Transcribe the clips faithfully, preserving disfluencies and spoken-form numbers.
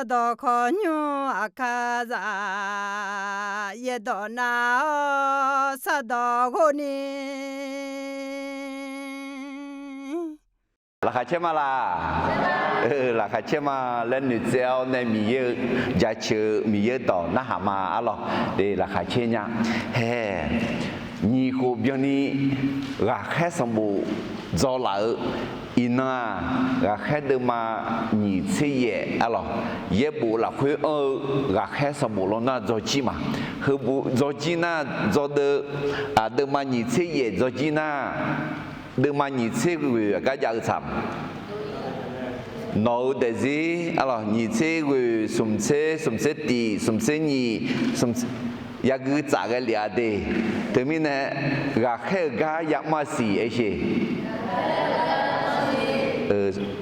Sardawq khawqnymr aqkar zaq, yaerdawq nav-awr sardawq ghov ni. Laqkhaq caer ma laq? Laqkhaq caer ma laer noeqtsaev-awr nae Miqyaer-eu jaceuq-eu Miqyaer-eu dawq narhaq ma arlawq. Laqkhaq caer nya. Hae, nyiq khof byanni ghaqkhaer sanqbof dzaw laf-eu, iqnan-aq, ghaqkhaer deuvma nyiq tser yaef arlawq. Yaerbof lafkhoer anr-eu ghaqkhaer sanqbof law nar dzawjir ma. Heu bof dzawjir nar, dzawdeuv, deuvma nyiq tser yaef dzawjir nar, deuvma nyiq tser ghoeq aqgar jav-eu tsaq. Nawq-euq daefzir arlawq, nyiq tser ghoeq, smq tser, smq tser tiq, smq tser nyiq, smq yagui tsaf ghae lef-a de. Teumirnae, ghaqkhaer-euq gar yamr-a siq aer sheq.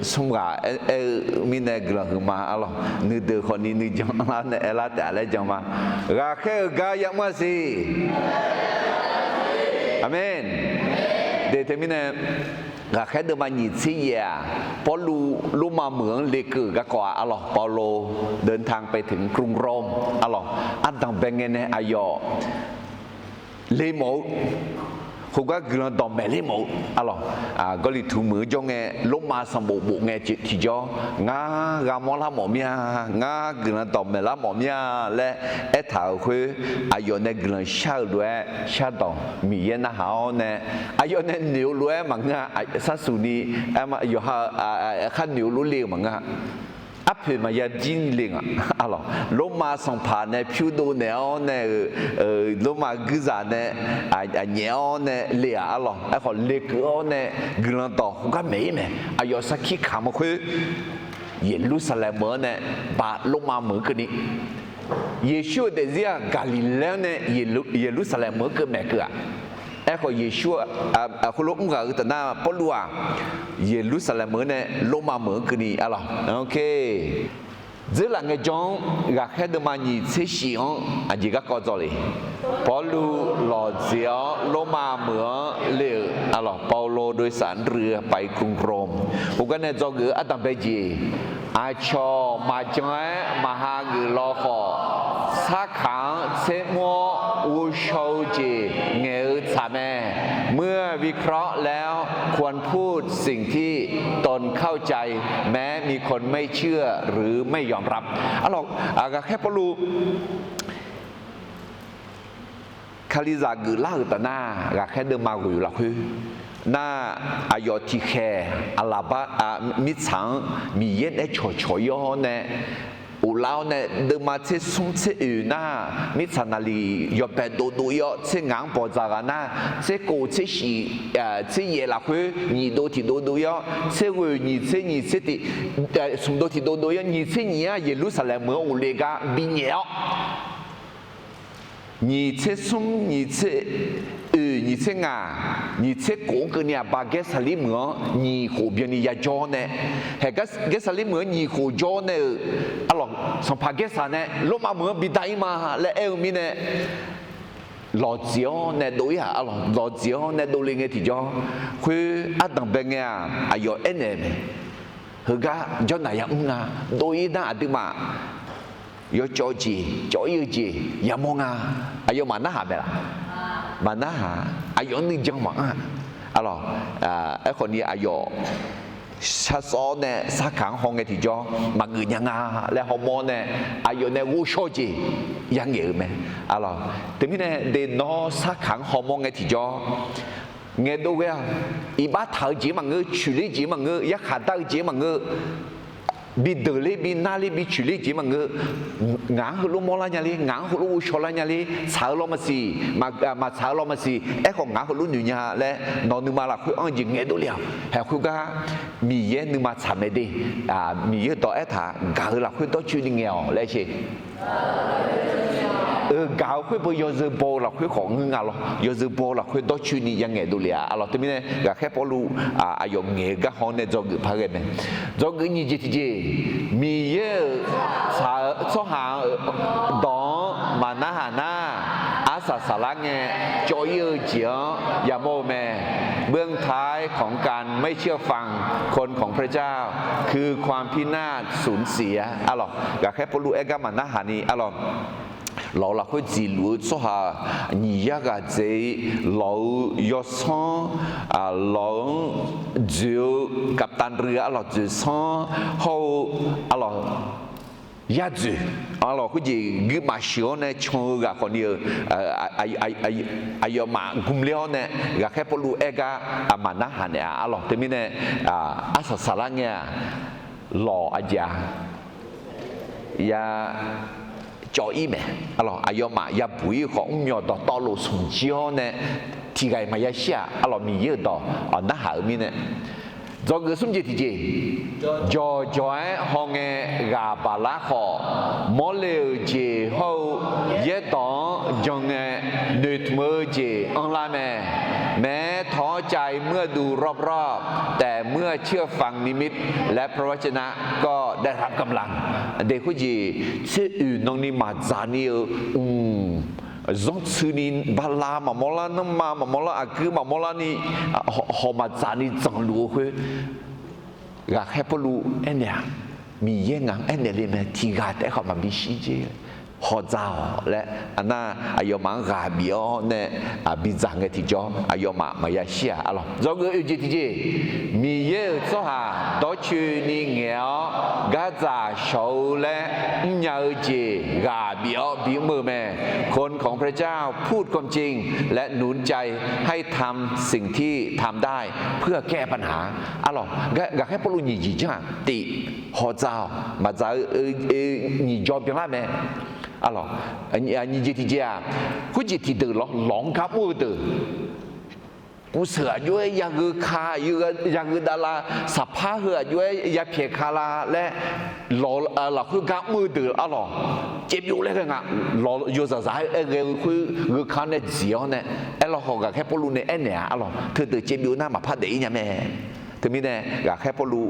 Smr ghaq aer-eu mirnae guiqlanq huiqma arlawq. Nuideuq khawfni nuijan lar nae aerlar taef-a laer jan ma. Ghaqkhaer-euq gar yamr-a siq. Aqmeq. De teumirnae, ghaqkhaer deuvma nyiq tser yaef-aq, Pawrluv Lormav meuq-anr lekeuv-euq garkawv-a arlawq. เปาโลเดินทางไปถึงกรุงโรม arlawq. Ardanq bae ngae nae aqyawf ler mawf-eu, khoergar guiqlanq dawqmaeq ler mawf-eu arlawq. Gawrliqtu meuq-anr jawr ngae, Lormav sanqbof bof ngae tiqjawr, ngar gha mawrlar mawf mir-a, ngar guiqlanq dawqmaeq lar mawf mir-a laer aertaq-euq khoer, aqyawf nae guiqlanq shar-eu lof-aer shardawq Miqyaer narhaq-awr nae, aqyawf nae noeq-eu lof-aer maqngeur-a. Sarsuq ni, yawqha-eu khar noeq-eu lof le-eu maqngeur-a. Arpoeq maqya jir le nga arlawq. Lormav sanqpaq nae pyurdov naeq-awr nae-euq, Lormav guirzaq nae aqnyaef-awr nae le-aq arlawq. Aerkhawf lekeuv-awr nae guiqlanq dawq khoergar maeq-ir mae. Aqyawf sarkir kamq-eu khoer, Yeqlursaqlaeq meuq-anr nae ba Lormav meuq-anr keuvni, Yeqsur-euq daefzir-aq Gaqliqlaer-anr nae Yeqlursaqlaeq meuq-anr keuv maeq keuv-aq. Aerkhawf Yeqsur, khoerlof mr ghaq-eu taf nar Pawrluv-aq, Yeqlursaqlaeq meuq-anr nae Lormav meuq-anr keuvni arlawq. Dzeurlaf ngaejawr-anr ghaqkhaer deuvma nyiq tser shif-anr aqjeq garkawv dzaw le. Pawrluv lawqdzeq-awr Lormav meuq-anr le-euq arlawq. เปาโลโดยสารเรือไปกรุงโรม Khoergar nae dzawgeuf-eu ardanq bae jeq, aqcawq maqjan-aer maqha geuf law khawf, sarkaq-anr tsermr-awr ghovshaw-eu jeq ngaeq-eu tsaq mae. เมื่อวิเคราะห์แล้ว ควรพูดสิ่งที่ตนเข้าใจ แม้มีคนไม่เชื่อหรือไม่ยอมรับ Arlawq, ghaqkhaer Pawrluv Kalizaq geuflar-euq taf nar, ghaqkhaer deuvma ghoeq lafkhoer nar, aqyawf tiqkhaeq aqlaqbar, mirtsaq-anr Miqyaer nae cawqcawq-ir-awr nae, oflar-awr nae deuvma tser smr tser oeq nar, mirtsaq naqliq yawbae dovdov-ir-awr tser ngaq-anr bawqdzaq ghaq nar, tser kof tser shif, tser yaef lafkhoer nyiq dov tiq dovdov-ir-awr, tser ghoeq nyiq tser nyiq tser tiq, smq dov tiq dovdov-ir-awr nyiq tser nyiq-anr Yeqlursaqlaeq meuq-anr ghofle gar binyaef-awr, nyiq tser smr nyiq tser oeq nyiq tser ngaq nyiq tser kof-anr keuvni aqba Gaersaqlir meuq-anr nyiq khof byanni yajawr nae, haeq Gaersaqlir meuq-anr nyiq khof jawr nae-euq, arlawq, sanqpaq Gaersaq nae Lormav meuq-anr bi da-ir ma laer aer-eu mirnae, lawqdzeq-awr nae dov-ir-aq, arlawq, lawqdzeq-awr nae dovle ngae tiqjawr, khoer ardanq bae ngae-aq, aqyawf aernaeq mae, heugar jawrnaq yamr nga, dov-ir nar aqduimaf yawcawv jeq cawv-ir-eu jeq yamawr nga. Aqyawfmaf narhaq mae laf? Maqnarhaq. Aqyawf nuijan maqanr-a, arlawq. Aerkhawfni aqyawf sharsawv-awr nae sarkaq-anr haw ngae tiqjawr maqgeuf nya nga laer hawmawr nae, aqyawf nae ghovshaw jeq yangaeq-eu mae, arlawq. Teumirnae de nawr sarkaq-anr hawmawr ngae tiqjawr ngaeqdov ghae-aq, iqbax taq-eu jeq maqngeur, coeqler jeq maqngeur, yarkhaq dar-eu jeq maqngeur, bideuq ler binar ler bicoeqler jeq maqngeur, ngaq-anr heulof mawrlar nya ler, ngaq-anr heulof ghovshaw lar nya ler, tsaq-eu law maqsiq, maqtsaq-eu law maqsiq, aerkhawf ngaq-anr heulof noeq nya laer nawq nuima lafkhoer anr-eu jeq ngaeqdov le-aq, haeq khoergar Miqyaer nuima tsaq mae de. Miqyaer dawq aertaq gaq-eu lafkhoer dawrcoeni ngaeq-awq laer sher. Gaq-eu khoer beu yawzeu baw-eu lafkhoer khawf ngeur nga lawr, yawzeu baw-eu lafkhoer dawrcoeni yangaeq dovle-a, arlawq. Teumirnae ghaqkhaer Pawrluv aqyawf ngaeq-eu garkawv nae dzawgeuf par ghae mae. Dzawgeuf nyiq jeq tiqjeq, Miqyaer-euq tsaq-eu tsawrhaq-euq dawq-anr maqnarhaq nar, Arsaq saqlar ngae cawv-ir-eu jeq-anr yamawr-eu mae. เบื้องท้ายของการไม่เชื่อฟังคนของพระเจ้า คือความพินาศสูญเสีย arlawq. Ghaqkhaer Pawrluv aer gar maqnarhaq ni arlawq. Lawq-eu lafkhoer dziqluf-eu tsawrhaq nyiq yar ghaq dzaeq-ir, lawq-eu yawsanr, lawq-anr dzoeq-eu กัปตันเรือ arlawq, dzoeqsanr hawr-eu arlawq, yar dzoeq, arlawq, khoerjeq guirmaf sheuq-awr nae can-eu ghaq khawf ni-euq aqyawfmaf gmq ler-awr nae Ghaqkhaer Pawrluv aer gar maqnarhaq naeq-a arlawq. Teumirnae arsaq saqlar ngae-aq, lawq aqjeq-a ya cawv-ir mae. Arlawq, aqyawfmaf yabuq-ir khawf mrmyawq dawqtawvluf smq jir-awr nae tiqghaq-iq maqya shir-aq, arlawq, Miqyaer-euq dawq narhaq-euq mirnae, dzawgeuf smr jeq tiqjeq, jawqjawq-aer hawngae ghaq baqlar khawf, mawrle-euq jeq hawr-eu yaerdawq-anr jan ngae noeqtmq-eu jeq anrlar mae. แม้ท้อใจเมื่อดูรอบๆ แต่เมื่อเชื่อฟังนิมิตและพระวจนะก็ได้รับกำลัง de khoerjeq tser oeq nanni maqdzaq ni-eu, mq, zanrtsuini bala maqmawr lar, nanrma maqmawr lar, aqguir maqmawr lar ni, haw maqdzaq ni dzanqluf-eu khoer, Ghaqkhaer Pawrluv aernaeq-aq, Miqyaer ngaq-anr aernaeq le mae, tiqghaq taef-aer khawf maqbi shir jer, hawdzaq-awq laer, aqnar aqyawfmaf-anr ghaq bif-awr nae bidzaq ngae tiqjawr aqyawfmaf maqya shir-aq arlawq. Dzawgeuf oeq jeq tiqjeq, Miqyaer-euq tsawrhaq dawrcoeni ngaeq-awr gardzaq shawq-eu laer mrnya-eu jeq ghaq bif-awr bimr-eu mae. คนของพระเจ้าพูดความจริงและหนุนใจให้ทำสิ่งที่ทำได้เพื่อแก้ปัญหา arlawq. Ghaqkhaer Pawrluv nyiq jeq janr-aq, tif, hawdzaq-awq, maqdzaq-eu nyiq jawr byanlar mae. Arlawq, nyiq jeq tiqjeq-aq, khoerjeq tiqdeuq lawq, lawq-anr gar mr-eu deuq, kuvseuq aqjox-aer yagheu ka, yagheu davlav, saqpar heu aqjox-aer yapyaeq ka la laer, lawq lafkhoer gar mr-eu deuq arlawq, caevbyov laer ghae nga. Lawq yawzaq zaq-aer aer ghae-eu khoer gheu ka-anr nae dziq-awr nae, aerlawkhawf Ghaqkhaer Pawrluv nae aernaeq-aq arlawq, teudeuq caevbyov nar maqpar daef-ir nya mae. Teumirnae Ghaqkhaer Pawrluv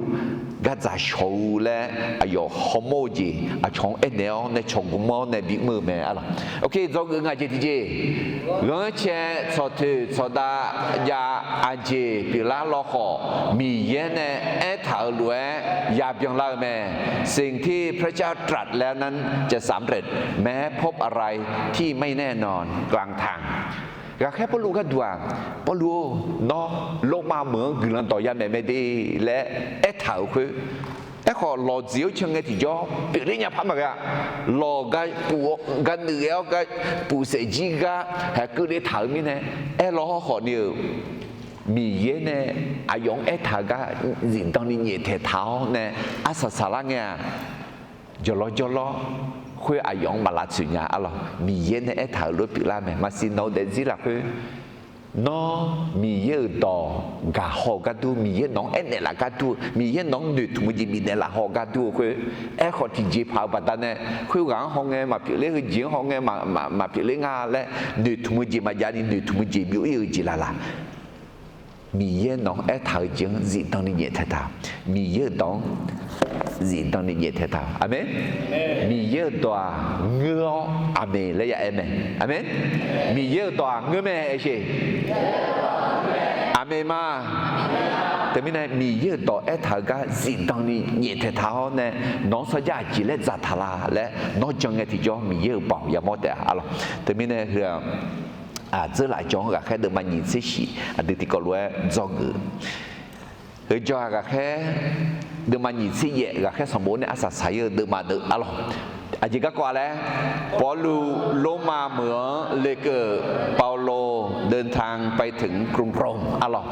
gardzaq shawq-eu laer aqyawf hawmawr-eu jeq aqcawq-anr aernaeq-awr nae cawqgmr-awr nae bimr-eu mae arlawq. Oke, dzawgeuf ngaq jeq tiqjeq, ghanrcae tsawqtoeq tsawqdav jav aqjeq pyeuflar lawkhawf, Miqyaer nae aertaq-euq lof-aer yabyan lar-eu mae. สิ่งที่พระเจ้าตรัสแล้วนั้นจะสำเร็จ แม้พบอะไรที่ไม่แน่นอนกลางทาง Ghaqkhaer Pawrluv gharduq-aq, Pawrluv-or, nawr Lormav meuq-anr guiqlanq dawq yamaeq mae de laer aertaq-euq khoer, aerkhawf lawqdziq-anr can ngae tiqjawr pyeufler nya par maqghae-a. Lawq gar puf gar nuiv ghae-awr gar puf saef jir gar haeq keuvle taq-euq mirnae, aerlaw hawrkhawf ni-euq Miqyaer nae aqyawf-anr aertaq-eu gar zifdan ni nyaeftaeq taq-awr nae arsaq saqlar ngae-aq, jawrlawr jawrlawr khoer aqyawf-anr maq lavtsoeq nya arlawq. Miqyaer nae aertaq-euq lof-aer pyeuflar mae. Maqsiq nawq-eu daefzir lafkhoer, nawr Miqyaer-euq dawq gaqhaw-eu gar dur, Miqyaer nawq-anr aernaeq laf gar dur-eu, Miqyaer nawq-anr noeqtmq-eu jeq bifnaeq laf haw-eu gar dur-eu khoer, aerkhawf tiqjeqpaq-eu baqdanae khoerghaq-anr hawngae maqpyeufler, heujeq-anr hawngae maqpyeufler nga laer noeqtmq-eu jeq maqjav ni noeqtmq-eu jeq byov-ir-eu jeq laf laf. Miqyaer nawq-anr aertaq-eu jeq-anr zifdan ni nyaeftaeq taq. Miqyaer-euq dawq-anr zifdan ni nyaeftaeq taq. Aqmeq. Miqyaer-euq dawq-aq ngeur-awr aqmeq laer ya aer mae. Aqmeq. Miqyaer-euq dawq-aq ngeur mae, aer sheq. Aqmeq ma. Teumirnae Miqyaer-euq dawq aertaq-eu gar zifdan ni nyaeftaeq taq-awr nae, nawq-anr sarjax aqjeq laer dzaqtaq la laer nawr jan ngae tiqjawr Miqyaer-euq baoq yamawr taef-a arlawq. Teumirnae heu-aq, dzeurlaf jawr-anr Ghaqkhaer deuvma nyiq tser shif aqdui tiqkawv lof-aer dzawgeuf. Heu jawr-aq Ghaqkhaer deuvma nyiq tser yaef, Ghaqkhaer sanqbof nae arsaq saqir-eu deuvma deuv arlawq. Aqjeq garkawv-a laer, Pawrluv Lormav meuq-anr lekeuv, เปาโลเดินทางไปถึงกรุงโรม arlawq.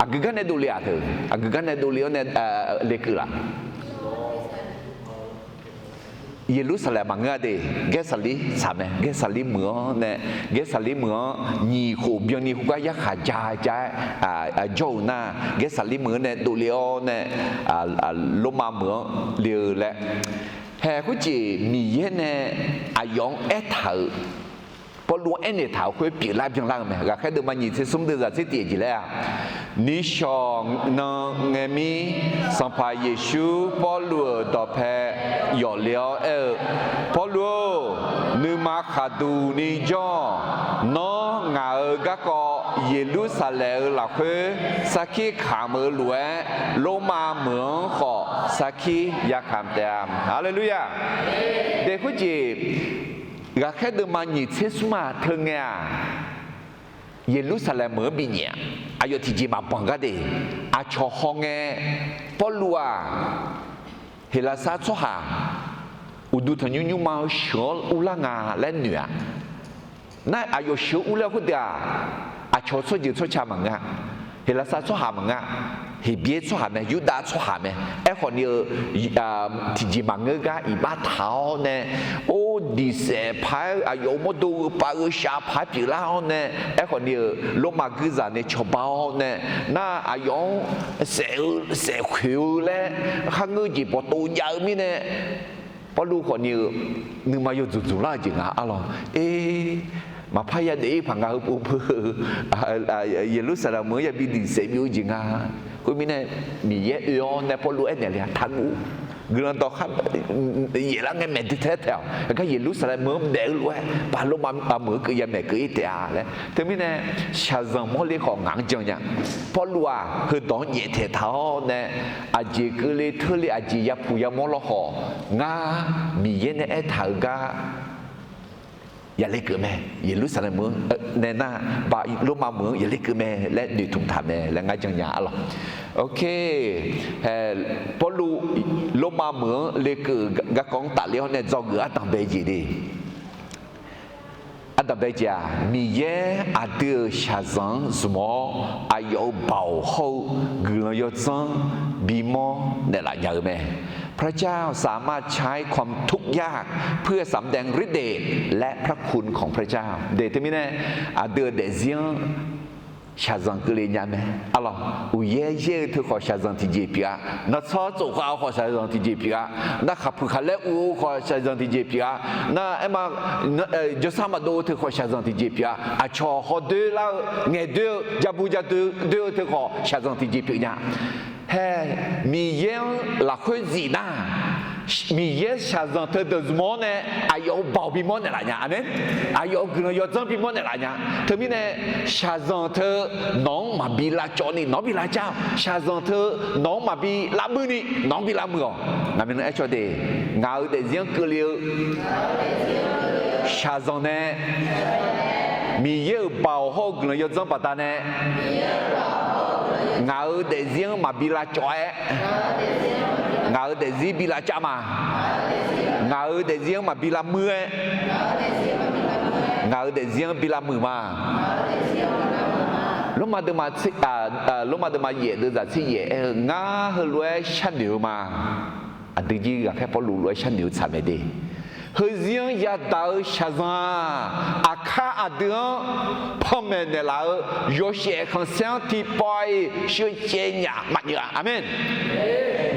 Aqgeu gar nae dovle-aq teu, aqgeu gar nae dovle-awr nae lekeuv laf. Yeqlursaqlaeq maqngeur-a de, Gaersaqlir tsaq mae. Gaersaqlir meuq-anr nae, Gaersaqlir meuq-anr nyiq khof byanni khoergar yarkhaq ja ja-aer jawr-euq nar, Gaersaqlir meuq-anr nae dovle-awr nae, Lormav meuq-anr le-eu laer. Haeq khoerjeq Miqyaer nae aqyawf-anr aertaq-euq, Pawrluv-anr aernaeq taq-euq khoer pyeuflar byanlar-eu mae. Ghaqkhaer deuvma nyiq tser smr deuv zaq tser tiq jeq laer-aq, 你所能耐 mir, Sanqpaq Yeqsur Pawrluv-euq dawqpae yawf le-awr aer-eu, Pawrluv-or, Nuima khaqduq ni jawr-awq. Nawr ngaq-euq garkawv Yeqlursaqlaeq-euq lafkhoer sarkir kamq-eu lof-aer, Lormav meuq-anr khawf sarkir yakamq taef-a. Haleluya! Daef khoerjeq, ghaqkhaer deuvma nyiq tser smr-aq teu ngae-aq, Yeqlursaqlaeq meuq-anr binyaef-a. Aqyawf tiqjeq maqbanq gar de. Aqcawq hawngae, Pawrluv-aq, Heqlaqsar tsawrhaq uqduq tanqnymr nymrma-eu sheuq-anr urlar nga laer noeq-a. Nar aqyawf sheuq-anr urler khoerdeuq-aq, aqcawq tsawrjeuq tsawrca maqngeur-a. Heqlaqsar tsawrhaq maqngeur-a. Heqbyaer tsawrhaq mae, Yurdav tsawrhaq mae. Aerkhawf ni-eu, tiqjeq maqngeur gar iqbax taq-awr nae, or, diqsaef paq-aer aqyawf-euq mawrdo gheu pav gheu shav paq-aer pyeuflar-awr nae, aerkhawf ni-euq Lormav guirzaq nae cawba-awr nae, nar aqyawf-anr saef-eu saef khoeq-eu laer kharngeur jeq bawqtov jav-eu mirnae, Pawrluv khawf ni-euq nuima yawdzuq dzuqlar-eu jeq nga arlawq. Er, maqpar yadaef-ir paq nga heu pov peu-eu, Yeqlursaqlaeq meuq-anr yabi diqsaef byov-eu jeq nga. Khoermirnae, Miqyaer oe-awr nae Pawrluv aernaeq le-a, taqguv. Guiqlanq dawqkhar yaeflar ngae maeq dui tae-aer taef-awq. Aqgar Yeqlursaqlaeq meuq-anr daef-eu lof-aer, Pawrluv Lormav meuq-anr keuv ya maeq keuv-ir taef-a laer. Teumirnae, shaqzanq mawrle khawf ngaq-anr jan nya. Pawrluv-aq heudawq-anr nyaeftaeq taq-awr nae, aqjeq keuvle teurle aqjeq yapuq yamawr lawr khawf, ngar Miqyaer nae aertaq-euq gar yaqle keuv mae. Yeqlursaqlaeq meuq-anr nae nar, Lormav meuq-anr yaqle keuv mae laer noeqtmq taq mae laer ngar jan nya arlawq. Ok, Pawrluv Lormav meuq-anr lekeuv-euq garkawv-anr tafler-awr nae dzawgeuf ardanq bae jeq de. Ardanq bae jeq-aq, Miqyaer aqdui-euq shaqzanq-anr zmq-awr, aqyawf-euq baoq hawr-eu guiqlanq yawdzanr bimawr naeqlaf nya-eu mae. พระเจ้าสามารถใช้ความทุกข์ยากเพื่อสำแดงฤทธิ์เดช และพระคุณของพระเจ้า de. Teumirnae, aqdui-euq daefzir-anr shaqzanq keuvle nya mae arlawq. Uqyaer yaer-eu teu khawf shaqzanq tiqjeq pyeuf-a. Nartsanr tsofkhav-eu khawf shaqzanq tiqjeq pyeuf-a. Nar khaqpuiq khaqlaer uv-eu khawf shaqzanq tiqjeq pyeuf-a. Nar aerma, jawrsar maqdov-eu teu khawf shaqzanq tiqjeq pyeuf-a. Aqcawq hawdoer lar-eu, ngaeqdoer-eu, jabu jadoer doer-eu teu khawf shaqzanq tiqjeq pyeuf nya. Hae, Miqyaer-anr lafkhoer zif nar, Miqyaer shaqzanq teudeuq zmq-awr nae aqyawf-euq baoq bimawr naeqlaf nya. Aqmeq. Aqyawf-euq guiqlanq yawdzanr bimawr naeqlaf nya. Teumirnae, shaqzanq teu nawq-anr maqbi lavcawv ni nawq-anr bi lavcar-awq. Shaqzanq teu nawq-anr maqbi lavmuir ni nawq-anr bi lavmuiq-awq. Ngaq maeqnan aercawv de, ngaq-euq daefzir-anr keuvle-eu shaqzanq nae Miqyaer-euq baoq hawr-eu guiqlanq yawdzanr baqdanae, ngaq-euq daefzir-anr maqbi lavcawv-aer, ngaq-euq daefzir bi lavcar ma. Ngaq-euq daefzir-anr maqbi lavmuir-aer, ngaq-euq daefzir-anr bi lavmuiq ma. Lormav deuvma tser, Lormav deuvma yaef deuvzaq tser yaef aer-eu, ngar heulof-aer sharnoeq-eu ma. Aqdui jir ghaqkhaer Pawrluv lof-aer sharnoeq-eu tsaq mae de. Heuzir-anr yadaq-eu shaqzanq-aq, aqkar aqdui-anr panmaeq naeqlaf-eu yawshaef khanqsaer-anr tiqpawf-iq sheucaev nyaf maqnyoeq-a. Aqmeq.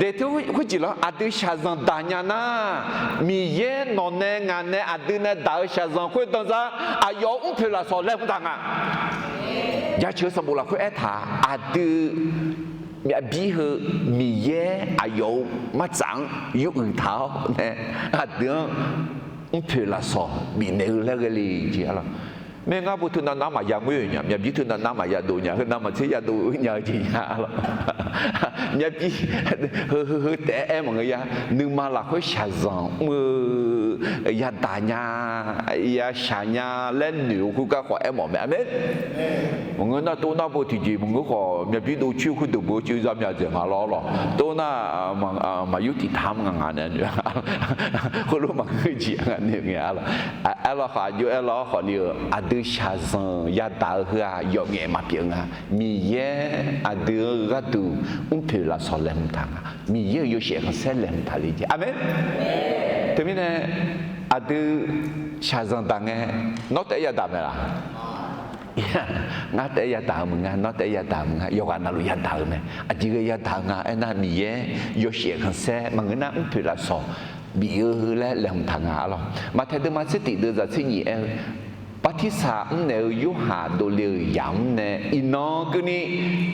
Daeqteu khoerjeq lawr, aqdui shaqzanq daq nya nar, Miqyaer nawq nae ngaq nae aqdui nae daq-eu shaqzanq khoerdanzar aqyawf-euq mrpoeq lafsawq laeqhmq taq nga. Jaceuq-eu sanqbof lafkhoer aertaq-aq, aqdui myav bir heu Miqyaer aqyawf-euq martsaq-anr yur uiq taq-awr nae, aqdui-anr mrpoeq lafsawq bifnaeq-eu laer ghae le jeq arlawq. Maerngar bo teunav nav maqya ngoer-euq nya, myav bir teunav nav maqya dov nya, heu navmaqtser ya dov-eu nya-eu jeq nya arlawq. Myav bir heu heu heu taef-aer aer maqngeur ya. Nuima lafkhoer shaqzanq mr-eu yadaq nya, yashaq nya laer noeq-eu khoergar khawf aermawf mae. Aqmeq. Maqngeur nar tov nar bo tiqjeq maqngeur khawf, myav bir dov coer khoerdeuq beu coer za myav dzaeq nga lawr lawq. Tov nar maqyur tiqtaq-anr nga nga nae noeq-a. Khoerlof maqngeur jeq nga noeq ngae arlawq. Aerlawr khawf aqjox aerlawr khawf ni-eu aqdui shaqzanq yadaq-eu heu-aq yawf ngaef maqpyeuf nga. Miqyaer aqdui-euq gharduq mrpoeq lafsawq laeqhmq taq nga. Miqyaer-euq yawshaef khanqsaer laeqhmq taq le jeq. Aqmeq. Teumirnae aqdui shaqzanq daq ngae, nawr taef-aer yadaq mae laq? Ngar taef-aer yadaq-eu maqnga, nawr taef-aer yadaq-eu maqnga, yawqghaq navluf yadaq-eu mae. Aqjeq ghae yadaq-eu nga aernar, Miqyaer yawshaef khanqsaer maqngeur nar mrpoeq lafsawq bif-eu laer laeqhmq taq nga arlawq. Maqtaeq deuvma tser tiq deuvzaq tser nyiq aer-eu, bartirsaq mrnaeq-eu Yorhaq dovle-euq yamq-anr nae iqnan keuvni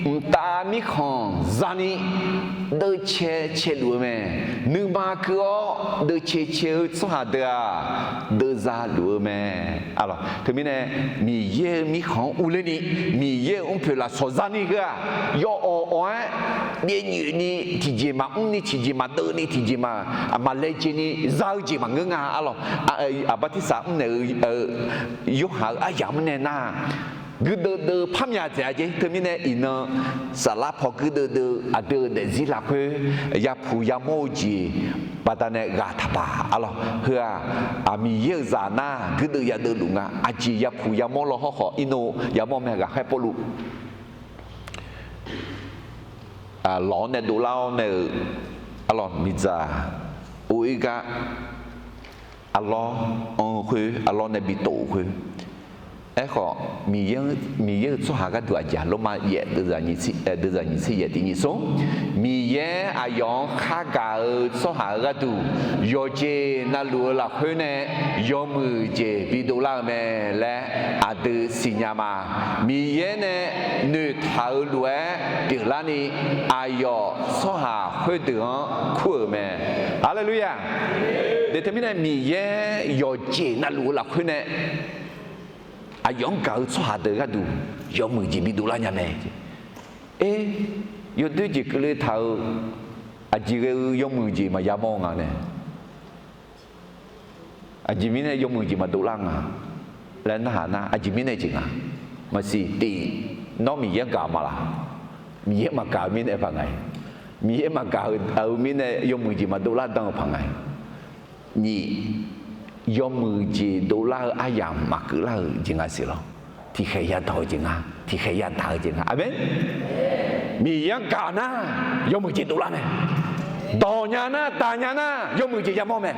mqtav mirkhanq zani deuvcae caeluf-eu mae. Nuima keuv-awr deuvcae cae-eu tsawrhaq deuq-aq, deuv za luf-eu mae. Arlawq, teumirnae Miqyaer-euq mirkhanq-anr urler ni, Miqyaer-euq mrpoeq lafsawq zani heu-aq, yawawq awq-aer byaev nyoeq ni, tiqjeq maqmr ni, tiqjeq maqdeuv ni, tiqjeq maq, maq laejae ni za-eu jeq maqngeur nga. Arlawq, aqbartirsaq mrnaeq-eu Yorhaq-euq aryamq-anr nae nar, guirdeuv deuv-eu par mya dzaeq-a jeq. Teumirnae iqnan saflar paw guirdeuv deuv-eu aqdui-euq daefzir lafkhoer yapuq yamawr-eu jeq baqdanae ghaq taqpaq. Arlawq, heu-aq, Miqyaer-euq zaq nar guirdeuv yadeuv luf nga. Aqjeq yapuq yamawr law hawrkhawf irnov yamawr mae. Ghaqkhaer Pawrluv lawq-anr nae dovlar-awr nae-euq, arlawq, miqdzaq or-ir gar arlawr anr-eu khoer, arlawr nae bi tof-euq khoer. Aerkhawf, Miqyaer-euq tsawrhaq gharduq aqjeq-aq, Lormav yaef deuvzaq nyiq tser yaef tiq nyiq smr, Miqyaer aqyawf-anr khar gaq-eu tsawrhaq-euq gharduq yawqjeq navluf-eu lafkhoer nae yawmuiq jeq bi dovlar-eu mae laer aqdui siqnya ma. Miqyaer nae noeqtaq-euq lof-aer pyeuflarni, aqyawf tsawrhaq khoerdeuq-anr kur-euq mae. Haleluya! Teumirnae Miqyaer yawqjeq navluf-eu lafkhoer nae aqyawf-anr gaq-eu tsawrhaq deuq gharduq yawmuiq jeq bi dovlar nya mae. Aer, yawdoer jeq keuvle taq-euq aqjeq ghae-eu yawmuiq jeq maqya mawr nga nae, aqjeq mirnae yawmuiq jeq maqdov lar nga laer narhaq nar, aqjeq mirnae jeq nga. Maqsiq tiq, nawr Miqyaer-anr gaq ma laq? Miqyaer maqgaq-eu mirnae paq nga-iq. Miqyaer maqgaq-eu mirnae yawmuiq jeq maqdov lar dan-eu paq nga-iq. Nyiq, yawmuiq jeq dovlar-eu aryamq maqkeuv lar-euq jeq nga siq lawr. Tiqkhaeq yadawq-eu jeq nga, tiqkhaeq yadaq-eu jeq nga. Aqmeq. Miqyaer-anr gaq nar, yawmuiq jeq dovlar mae. Dawq nya nar, daq nya nar, yawmuiq jeq yamawr mae.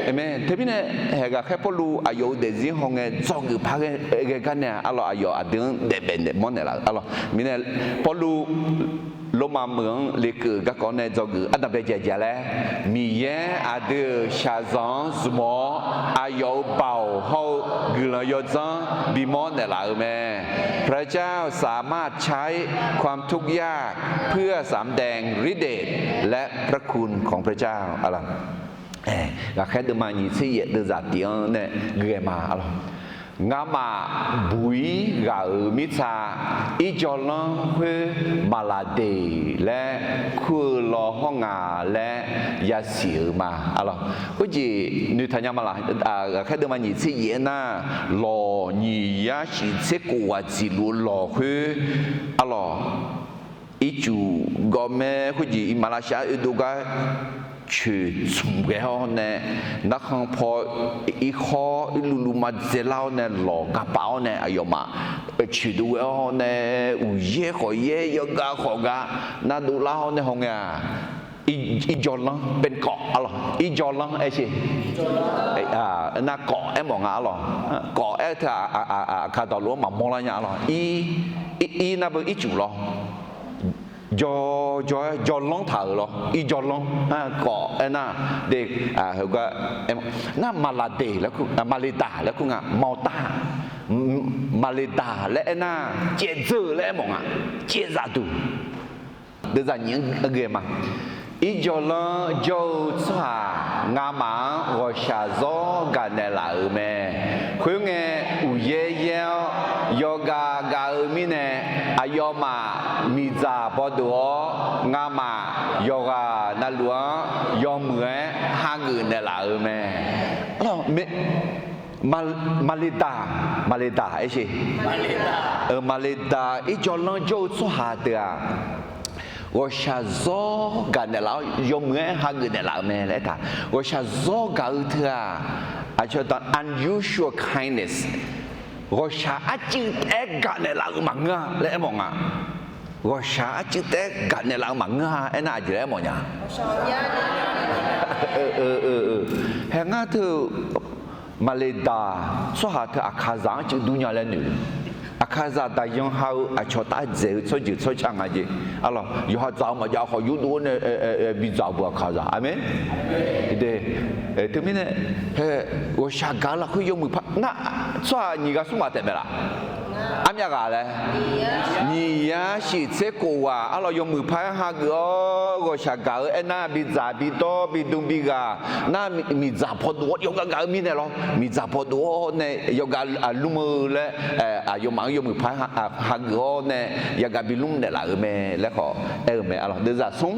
Aqmeq. Teumirnae haeq ghaqkhaer Pawrluv aqyawf-euq daefzir hawngae dzawgeuf par ghae gar nae-aq, arlawq, aqyawf aqdui-anr daef baef naeq mawrnaeq laf-euq arlawq. Mirnae Pawrluv Lormav meuq-anr lekeuv-euq garkawv nae dzawgeuf ardanqbae jaeq jaeq laer, Miqyaer aqdui-euq shaqzanq-anr zmq-awr, aqyawf-euq baoq hawr-eu guiqlanq yawdzanr bimawr naeqlaf-euq mae. พระเจ้าสามารถใช้ความทุกข์ยากเพื่อสำแดงฤทธิ์เดชและพระคุณของพระเจ้า Ghaqkhaer deuvma nyiq tser yaef deuvzaq tif-anr nae ghae ma arlawq. Ngamaf buq-ir ghaq-euq mirtsa irjawvlanr khoer maqlaqdeq laer kur-eu law hawr nga laer yasiq-euq ma arlawq. Khoerjeq noeqtaq nya ma laq? Ghaqkhaer deuvma nyiq tser yaef-aer nar, lawq nyiq yar shif tser kof ghaq dziqluf-eu lawq khoer arlawq. Ircuf gawv mae khoerjeq iqmalavshav oedov gar coeq tsmq ghae-awr nae, narkhan paw irkhawr irluvluv ma dzaelar-awr nae lawq gapaf-awr nae aqyawfmaf coeq dov ghae-awr nae, uqyaer khawf yaer yawgav khawf gav nar dovlar-awr nae hawngae-aq, irjawvlanr Pentecost arlawq, irjawvlanr aer sher. Nar kawf aer mawf nga arlawq. Kawf aer-eu teu-aq, aqkaq dawqluf-anr maqmawr lar nya arlawq. Ir, ir nar beu ircuf lawr. Jawr, jawr-aer jawrlanr taq-euq lawr. Irjawvlanr kawf aernar, de, heugar nar maqlaqdeq laer kur, maqleqdaq laer kur nga, mawrtar. Maqleqdaq laer aernar, caevdzeur-eu laer aermawf nga. Caevzaf duq. Deuvzaq nyiq-anr ghae ma. Irjawvlanr jawr-eu tsawrhaq ngamaf-anr ghawqshaq zawr gaqnaeq laf-euq mae. Khoerngae, uqyaer yaer-awr yawgav gav-eu mirnae, aqyawfmaf miqdzaq bawdov-awr, ngamaf yawqghaq navluf-anr yawmuiq-aer hageuf naeqlaf-euq mae. Maqleqdaq, maqleqdaq aer sher. Maqleqdaq irjawvlanr jawr-eu tsawrhaq deuq-aq, ghawqshaq zawr gaqnaeq laf-awr yawmuiq-aer hageuf naeqlaf-euq mae laer aertaq. Ghawqshaq zawr gaq-eu teu-aq, aqcawq dan unusual kindness. Ghawqshaq arcuiv taef-aer gaqnaeq laf-eu maqngeur-a laer aermawf nga. Ghawqshaq arcuiv taef-aer gaqnaeq laf-eu maqngeur-a aernar, aqjeq laer aermawf nya? Hae ngar teu maqleqdaq tsawrhaq teu aqkaqzaq-anr cuiv dur nya laer noeq-eu. Aqkaqzaq daqyan ha-eu aqcawq tav dzaeq-eu tsawrjeuq tsawrca nga jeq. Arlawq, yawqha dzaq-eu maqjav khawf yurdov-awr nae bidzaq-eu beu aqkaqzaq. Aqmeq. Teumirnae, hae, ghawqshaq gaq-eu lafkhoer yawmuiq par nar, tsawrhaq nyiq ghaq smr ghaq taef mae laf? Armyav ghaq laer, Miqyaer-anr shif tser khof ghaq arlawr yawmuiq par-aer hageuf-awr ghawqshaq gaq-eu aernar, bidzaq bidawr bidm bighaq nar, miqdzaq pawdov-awr yawgaq gaq-eu mirnae lawr, miqdzaq pawdov-awr nae yawgaq lmr-eu laer, aqyawfmaf-anr yawmuiq par hageuf-awr nae yagaq bilmr naeqlaf-euq mae laer khawf aer-eu mae arlawr. Deuvzaq smr.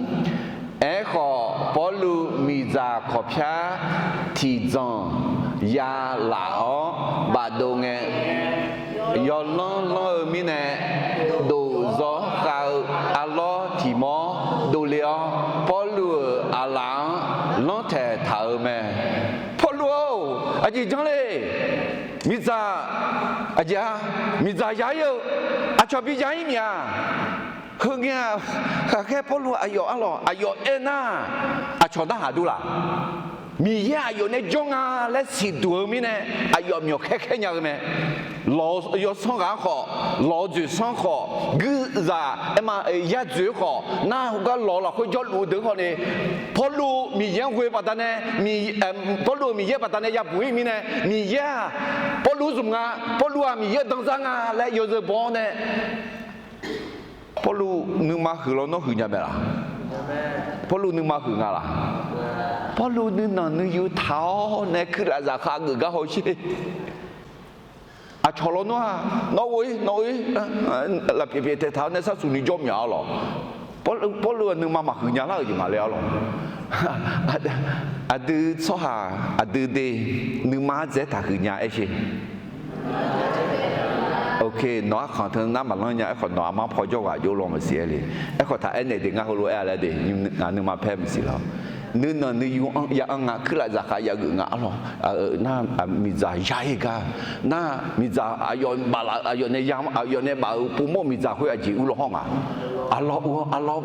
Aerkhawf, Pawrluv miqdzaq kawqpyar tiqdzanq ya laf-awr bafdov ngae, yawlanr lanr-eu mirnae, dov zawr khav-eu arlawr tiq mawr dovle-awr, Pawrluv-euq aqlaf-anr lanrtaeq taq-euq mae. Pawrluv-or, aqjeq janr le. Miqdzaq, aqjeq-a, miqdzaq ya ir-eu aqcawq bi ya ir mya. Heungae-aq, ghaqkhaer Pawrluv aqyawf arlawq aqyawf aernar, aqcawq narhaq dur laq? Miqyaer aqyawf nae jawr nga laer siqduq-eu mirnae, aqyawf myawq khaer khaer nya-eu mae. Lawq yawsanr ghaq-anr khawf, lawq dzoeqsanr khawf, guirzaq aerma yadzoeq-eu khawf, nar heugar lawq lafkhoer jawrluf-eu deuq khawf ni, Pawrluv Miqyaer-anr ghoe baqdanae, Pawrluv-euq Miqyaer baqdanae yabuq ir mirnae, Miqyaer-aq Pawrluv zmq nga, Pawrluv-aq Miqyaer danzar nga laer yawzeu baw-awr nae, Pawrluv nuima huiq lawnmr huiq nya mae laq? Pawrluv nuima huiq nga laq? Pawrluv nuinanq nuiyu taq-awr nae kuirlaf zaqkhav geuf gar hawsher. Aqcawq lawnmr-aq, nawr ghoe nawr-ir, lafpyaeq pyaeq taeq taq-awr nae sarsuq ni jawr mya arlawq. Pawrluv-aq nuima maqhuiq nya lar-euq jeq nga le arlawq. Aqdui tsawrhaq aqdui de nuima dzaeq taqhuiq nya aer sher. Ok, nawq-ar khanq teu nar maqlanr nya aerkhawf, nawq-aq mar paw jawr ghaq jov law maqsiq aer le. Aerkhawf taq aernaeq de ngar heulof-aer-a laer de, ngaq nuima paer maqsiq lawr. Nuinanq nuiyu-anr ya-anr nga, kuirlaf zaqkhav yageuf nga arlawq. Nar miqdzaq ya ir gar, nar miqdzaq aqyawf baflaf-eu aqyawf nae ya aqyawf nae baf-euq povmawr miqdzaq khoer aqjeq urlaw hawr nga. Arlawr ur-anr arlawr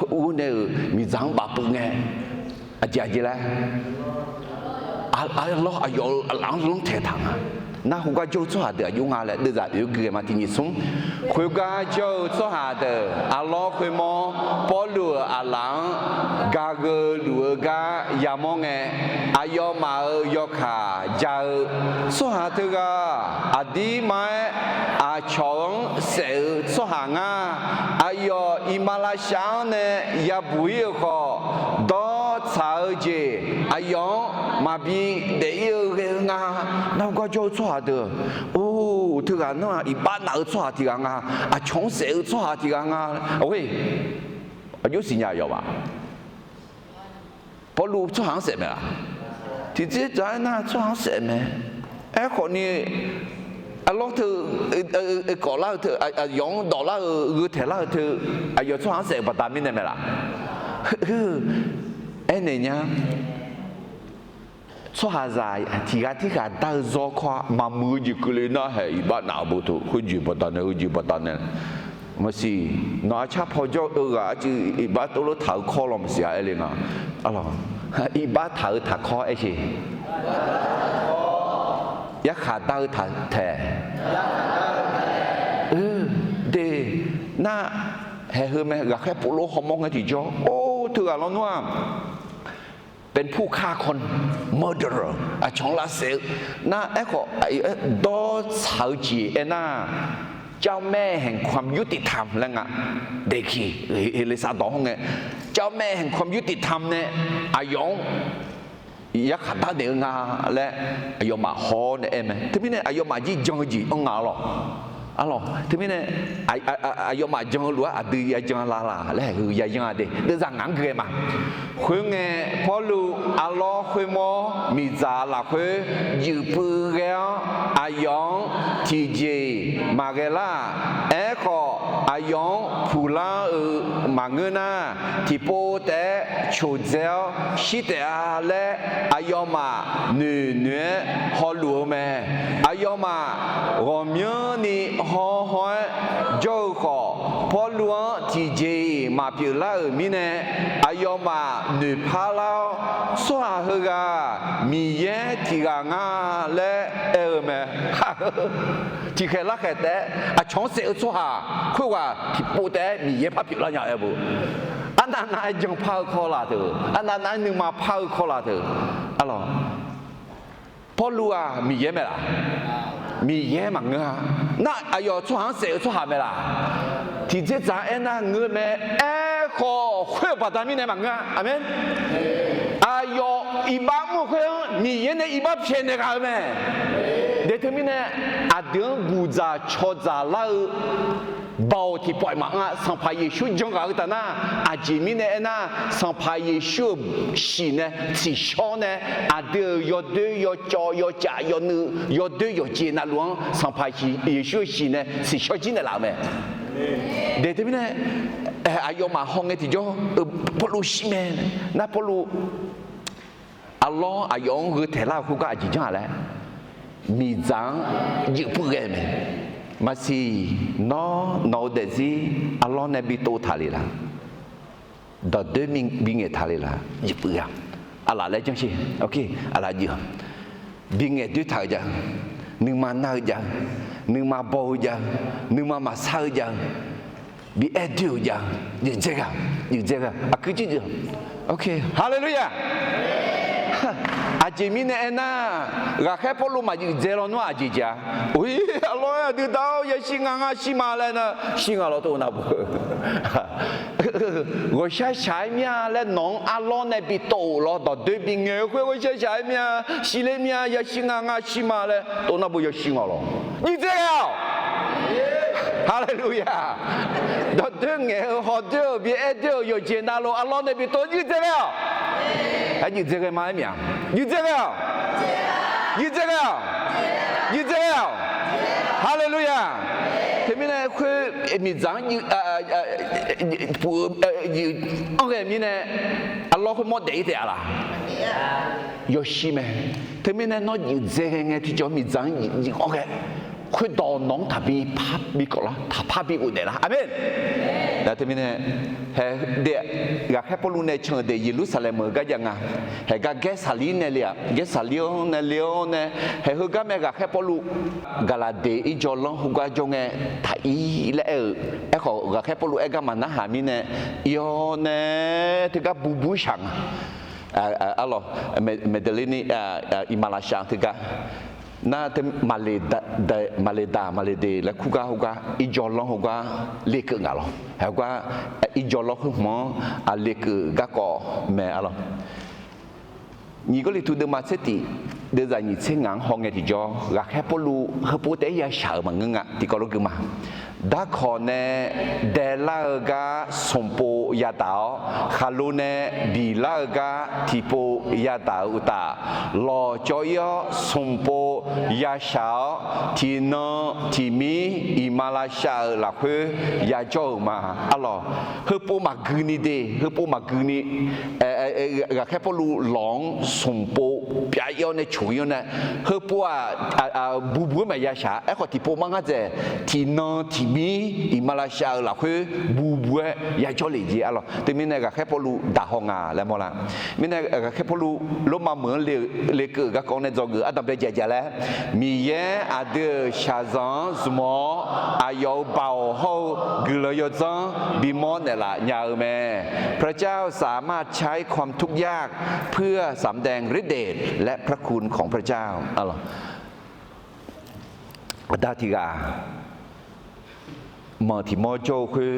ur nae-euq miqdzaq-anr bafpuiv ngae, aqjeq aqjeq laer arlawr aqyawf-euq aqlaf-anr lanrtaeq taq nga. Nar khoergar jawr-eu tsawrhaq deuq aqjox nga laer deuvzaq oeq gui ghae ma. Tiq nyiq smr. Khoergar jawr-eu tsawrhaq deuq arlawr khoermawr Pawrluv-euq aqlaf-anr gageuf luf-eu gar yamawr ngae, aqyawfmaf-euq yawkaq ja-eu tsawrhaq teughaq aqdirma-aer aqcawq-anr saef-eu tsawrhaq ngar. Aqyawf iqmalavshav-anr nae yabuq ir-euq khawf, dawr tsaq-eu jeq aqyawf-anr maqbi daef ir-eu ghae-eu nga. Nar khoergar jawr-eu tsawrhaq deuq, or, teughaq nar-aq iqbax naf-eu tsawrhaq tiq ghaq nga. Aqcawq-anr saef-eu tsawrhaq tiq ghaq nga. Or, aqjox siqnya yawbaf. Pawrluv tsawrhaq-anr saef mae laq? Tiqdzerdzaq-aer nar tsawrhaq-anr saef mae. Aerkhawf ni, arlawr teu, kawf lar-eu teu, aqyawf-anr dawq lar-eu, gheu taeq lar-eu teu, aqyawf tsawrhaq-anr saef-euq baqda mirnae mae laq? Aernaeq nya. Tsawrhaqzaq tiq ghaq tirghaq dar-eu zawr kawr-a maqmuiq-eu jeq keuvle nar haeq iqbax naf-eu bo teu, khoerjeq baqdanae heujeq baqdanae. Maqsiq, nawq-ar car paw jawr-eu ghaq arcuiv iqbax tov lof taq-eu kawr law maqsiq-a aer le nga. Iqbax taq-eu taqkawr aer sher. Yarkhaq dar-eu taq taeq. De, nar, haeq heu mae, ghaqkhaer povlof hawmawr ngae tiqjawr. Or, teughaq lawnmr-aq, เป็นผู้ฆ่าคน murderer, aqcawq-anr lavsaef-eu. Nar aerkhawf, dawr tsaq-eu jeq aernar, เจ้าแม่แห่งความยุติธรรม laer nga. Deqkiq, Heqlesar dawq hawr ngae, เจ้าแม่แห่งความยุติธรรม nae aqyawf-anr yarkhaq darnaeq-eu nga laer aqyawfmaf haw-awr nae aer mae. Teumirnae aqyawfmaf jir jan-eu jeq-anr nga arlawq. Arlawq, teumirnae aqyawfmaf jan-eu lof-aer aqdui ya jan la laq laer haeq heu ya yanr-a de. Deuvzaq ngaq-anr ghae ma. Khoerngae, Pawrluv arlawr khoermawr miqdzaq lafkhoer juif puiv ghae-awr, aqyawf-anr tiqjeq-iq maqghae lar-aq. Aerkhawf, aqyawf-anr puqlar-euq maqngeur nar, tiqpov taef-aer coqdzae-awr shir taef-a laer aqyawfmaf noeqnoeq-aer hawluf-eu mae. Aqyawfmaf ghawqmyanrni hawr hawr-aer jawr-eu khawf, Pawrluv-anr tiqjeq-iq maqpyeuf lar-euq mirnae, aqyawfmaf noeqpar lar-awr, tsawrhaq heughaq Miqyaer tiq ghaq nga laer aer-eu mae. Tiqkhaeq larkhaeq taef-aer aqcawq-anr saef-eu tsawrhaq khoerghaq tiqpov taef-aer Miqyaer par pyeuflar nya-aer bu. Arnav nav-aer janpar-eu kawrlaf teu, arnav nav-aer nuima par-eu kawrlaf teu. Arlawq, Pawrluv-aq Miqyaer mae laf? Miqyaer maqngeur-a. Nar aqyawf tsawrhaq-anr saef-eu tsawrhaq mae laq? Tiqdzerdzaq-anr aernar ngeur mae. Aerkhawf khoer-euq baqda mirnae maqngeur-a. Aqmeq. Aqyawf iqbax mr-eu khoer-anr Miqyaer nae iqbax pyaeqnaeq ghaq-eu mae. Daeq teumirnae aqdui-anr guqdzaq cawdzaq lar-eu baoq tiqpawf-iq maqanr-a. Sanqpaq Yeqsur janghaq-eu tafnar, aqjeq mirnae aernar, Sanqpaq Yeqsur-euq shiq nae tsiqshawr nae aqdui-euq yawdoer yawcawv yawcaf yawnuiv yawdoer yawqjeq navluf-anr Sanqpaq Yeqsur-euq shiq nae tsiqshawr jir naeqlaf-euq mae. Daeq teumirnae aqyawfmaf hawngae tiqjawr-eu Pawrluv shir mae. Nar Pawrluv arlawr aqyawf-anr gheu taeq lar-eu khoergar aqjeq janr-a laer miqdzaq-anr juif puir ghae mae. Maqsiq, nawr nawq-eu daefzir arlawr nae bi tov taq le laq? Dawqdoer bi ngaeq taq le laq? Juif puir ghae-a. Aqlaf laer janr sher. Aqlaf juif-a. Bi ngaeq doer taq-eu jav-eu, nuima nar-eu jav-eu, nuima baw-eu jav-eu, nuima maqsar-eu jav-eu, bi aer doer-euq jav-eu, juif dzae ghae-a, juif dzae ghae-a, aqkuir jir juif. Haleluya! Aqjeq mirnae aernar, ghaqkhaer Pawrluv maqjuif dzae lawnmr-aq aqjeq jeq-a. Or, arlawr-aer aqdui da-awr yashir nga ngar shir ma laer nar, shir nga lawr tov nav beu. Ghawqshaq shaq-aer mir-a laer nawq-anr arlawr nae bi tov-euq lawr, dawqdoer bi ngaeq-eu khoer ghawqshaq shaq-aer mir-a, shirler mir-a, yashir nga ngar shir ma laer tov nav beu yashir nga lawr. Juif dzae ghae-awq. Haleluya! Dawqdoer ngaeq-eu hawdoer-euq bi aer doer-euq yawqjeq navluf arlawr nae bi tov juif dzae ghae-awq. Aqjuif dzae ghae ma-aer mir-a? Juif dzae ghae-awq. Juif dzae ghae-awq. Juif dzae ghae-awq. Haleluya! Teumirnae khoer miqdzaq-anr juif puq-eu juif anr ghae mirnae, arlawr khoermawr daef-ir taef-a laq? Yawshir mae. Teumirnae nawr juif dzae ghae ngae tiqjawr miqdzaq-anr juif anr ghae, khoerdawq nawq-anr taqbi par bi kawf lar, taqpar bi ghofdaef lar. Aqmeq. Nar teumirnae hae, ghaqkhaer Pawrluv nae can-euq daef Yeqlursaqlaeq meuq-eu gar jav nga. Haeq gar Gaersaqlir nae le-aq, Gaersaqlir-anr nae le-awr nae, haeq heugar mae ghaqkhaer Pawrluv Gaqlaqdeq irjawvlanr heugar jawr ngae taq-ir laer aer-eu. Aerkhawf ghaqkhaer Pawrluv aer gar maqnarhaq mirnae, ir-awr nae teugar bubuir shaq nga. Arlawq, Maqdaqlir ni, iqmalavshav teugar nar, maqleqdaq maqleqdeq laer kurgar heugar irjawvlanr heugar lekeuv ngaq lawr. Heugar irjawvlanr khoerhmq-anr aqlekeuv garkawv mae arlawq. Nyiq Gawrliqtu deuvma tser tif, deuvzaq nyiq tser ngaq-anr hawngae tiqjawr, ghaqkhaer Pawrluv heupov taef-aer yashaq-euq maqngeur nga. Tiqkawv lof guima, darkawq nae daelar-eu gar smqpov yadaq-awr, khaqlo nae biqlar-eu gar tiqpov yadaq-euq uqtaf, lawqcawv-ir-awr smqpov yashaq-awr, tiqnan tiqmir iqmalavshav-euq lafkhoer yajawr-euq ma. Arlawq, heupov maqgui ni de, heupov maqgui ni, ghaqkhaer Pawrluv lawq-anr smqpov pyav-ir-awr nae coq-ir-awr nae, heupov-aq, bubu-aer maqya shaq. Aerkhawf tiqpov mar ngar dzaeq, tiqnan tiqmir iqmalavshav-euq lafkhoer bubu-aer yajawr le jeq arlawq. Teumirnae ghaqkhaer Pawrluv daq haw nga laer mawrlar. Mirnae ghaqkhaer Pawrluv Lormav meuq-anr lekeuv-euq garkawv nae dzawgeuf ardanqbae jaeq jaeq laer, Miqyaer aqdui-euq shaqzanq-anr zmq-awr, aqyawf-euq baoq hawr-eu guiqlanq yawdzanr bimawr naeqlaf nya-eu mae. พระเจ้าสามารถใช้ความทุกข์ยากเพื่อสำแดงฤทธิ์เดชและพระคุณของพระเจ้า Aqda tiq ghaq manq tiq mawr jawr-eu khoer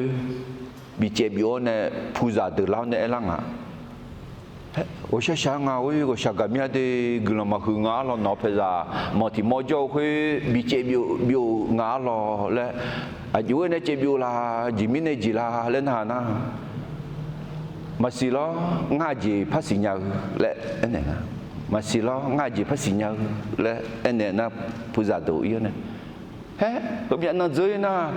bicaev byov-awr nae puqzaq deuq lar-awr nae aerlar nga. Ghawqshaq shaq-aer nga, or, ghawqshaq gaqmya de, guiqlanq maqhuiq nga arlawq, nawq-eu paeqzaq manq tiq mawr jawr-eu khoer bicaev byov nga arlawq laer, aqjox-aer nae caev byov la, jeq mirnae jeq la laer nar nar, maqsiq lawr, ngar aqjeq par siqnya-eu laer aernaeq nga. Maqsiq lawr, ngar aqjeq par siqnya-eu laer aernaeq nar, puqzaq deuq ir-awr nae, haer, heumyav nan dzeur-ir nar,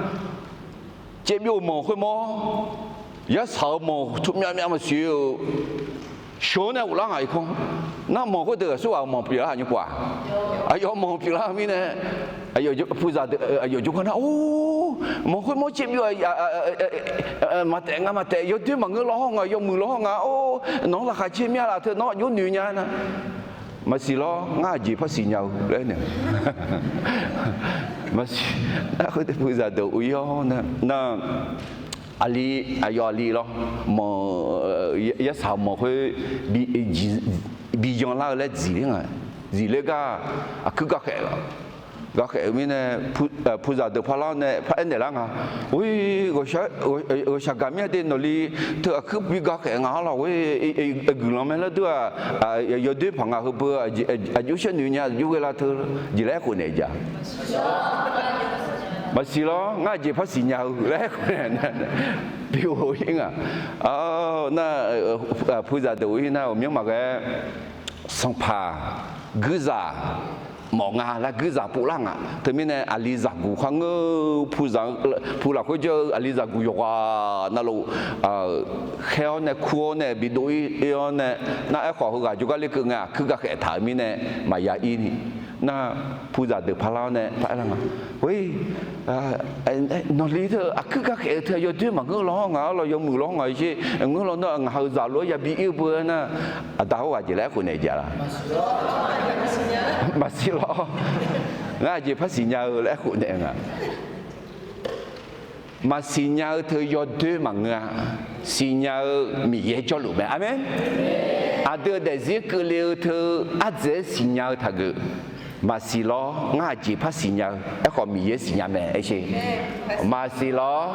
caev byov manq khoermawr, yarsaq-euq manq tmyav myav maqsiq-eu sheuq-awr nae ghoflar ngaq irkanr. Nar manq khoerdeuq aqsurghaq-euq manq pyeuflar-aq nymr khof-aq, aqyawf manq pyeuflar-eu mirnae, puqzaq deuq aqyawf jawrgar nar, or, manq khoermawr caev byov maqtaef nga maqtaef, yawdoer maqngeur lawr hawr nga, yawmuiq lawr hawr nga, or, nawq-anr laqkhaq caer mir-a laf teu nawr aqjox noeq nya nar, maqsiq lawr, ngar aqjeq par siqnya-eu laer aernaeq. Maqsiq, nar khoerdeuq puqzaq deuq uir-awr nar, aqli, aqyawf aqli lawr, manq, yarsaq manq khoer bi yanlar-eu laer dziqler nga, dziqler gar aqkuir gar khaeq-a. Gakhaef-eu mirnae, puzaq deuq parlar-awr nae paraer naeqlar nga. Or, ghawqshaq gaqmir-a de, nawqli teu aqkuir bi gakhaef nga-ar lawq. Or, guiqlanq mae laer dur-aq, yawdoer paq nga heubeu aqjox shaer noeq nya, aqjox ghae la teu jeq laer aerkhof naeq ja. Maqsiq lawr, ngar aqjeq par siqnya-eu laer aerkhof naeq, bi ghof-ir nga. Nar, puzaq deuq-ir nar, ghawqmyanr maqghae, sanqpaq guirzaq mawf nga laer guirzaq povlar nga. Teumirnae aqli zaqguq kharngeur, puzaq, pu lafkhoer jawr-eu aqli zaqguq yawqghaq navluf khaer-awr nae kur-awr nae bidov-ir-awr nae, nar aerkhawf heughaq jawrgar lekeuv ngae aqkuir gakhaef taq-euq mirnae maqya ir ni. Nar, puzaq deuq parlar-awr nae paraer lar nga. Or, nawqli teu aqkuir gakhaef-eu teu yawdoer maqngeur law-awr ngaq-ar lawq, yawmuiq law-awr ngaq-ar sher, ngeur law nar ngaq ha-eu zaq lof-aer yabi ir-eu beu-aer nar, aqda hawr ghaq jeq laer aerkhof naeq ja la. Maqsiq lawr, ngar aqjeq par siqnya-eu laer aerkhof naeq nga. Maqsiq nya-eu teu yawdoer maqngeur-a. Siqnya-eu Miqyaer jawrluf mae. Aqmeq. Aqdui-euq daefzir keuvle-eu teu ardzaeq-aer siqnya-eu taqgeuf. Maqsiq lawr, ngar aqjeq par siqnya-eu aerkhawf Miqyaer siqnya mae. Aer sher. Maqsiq lawr,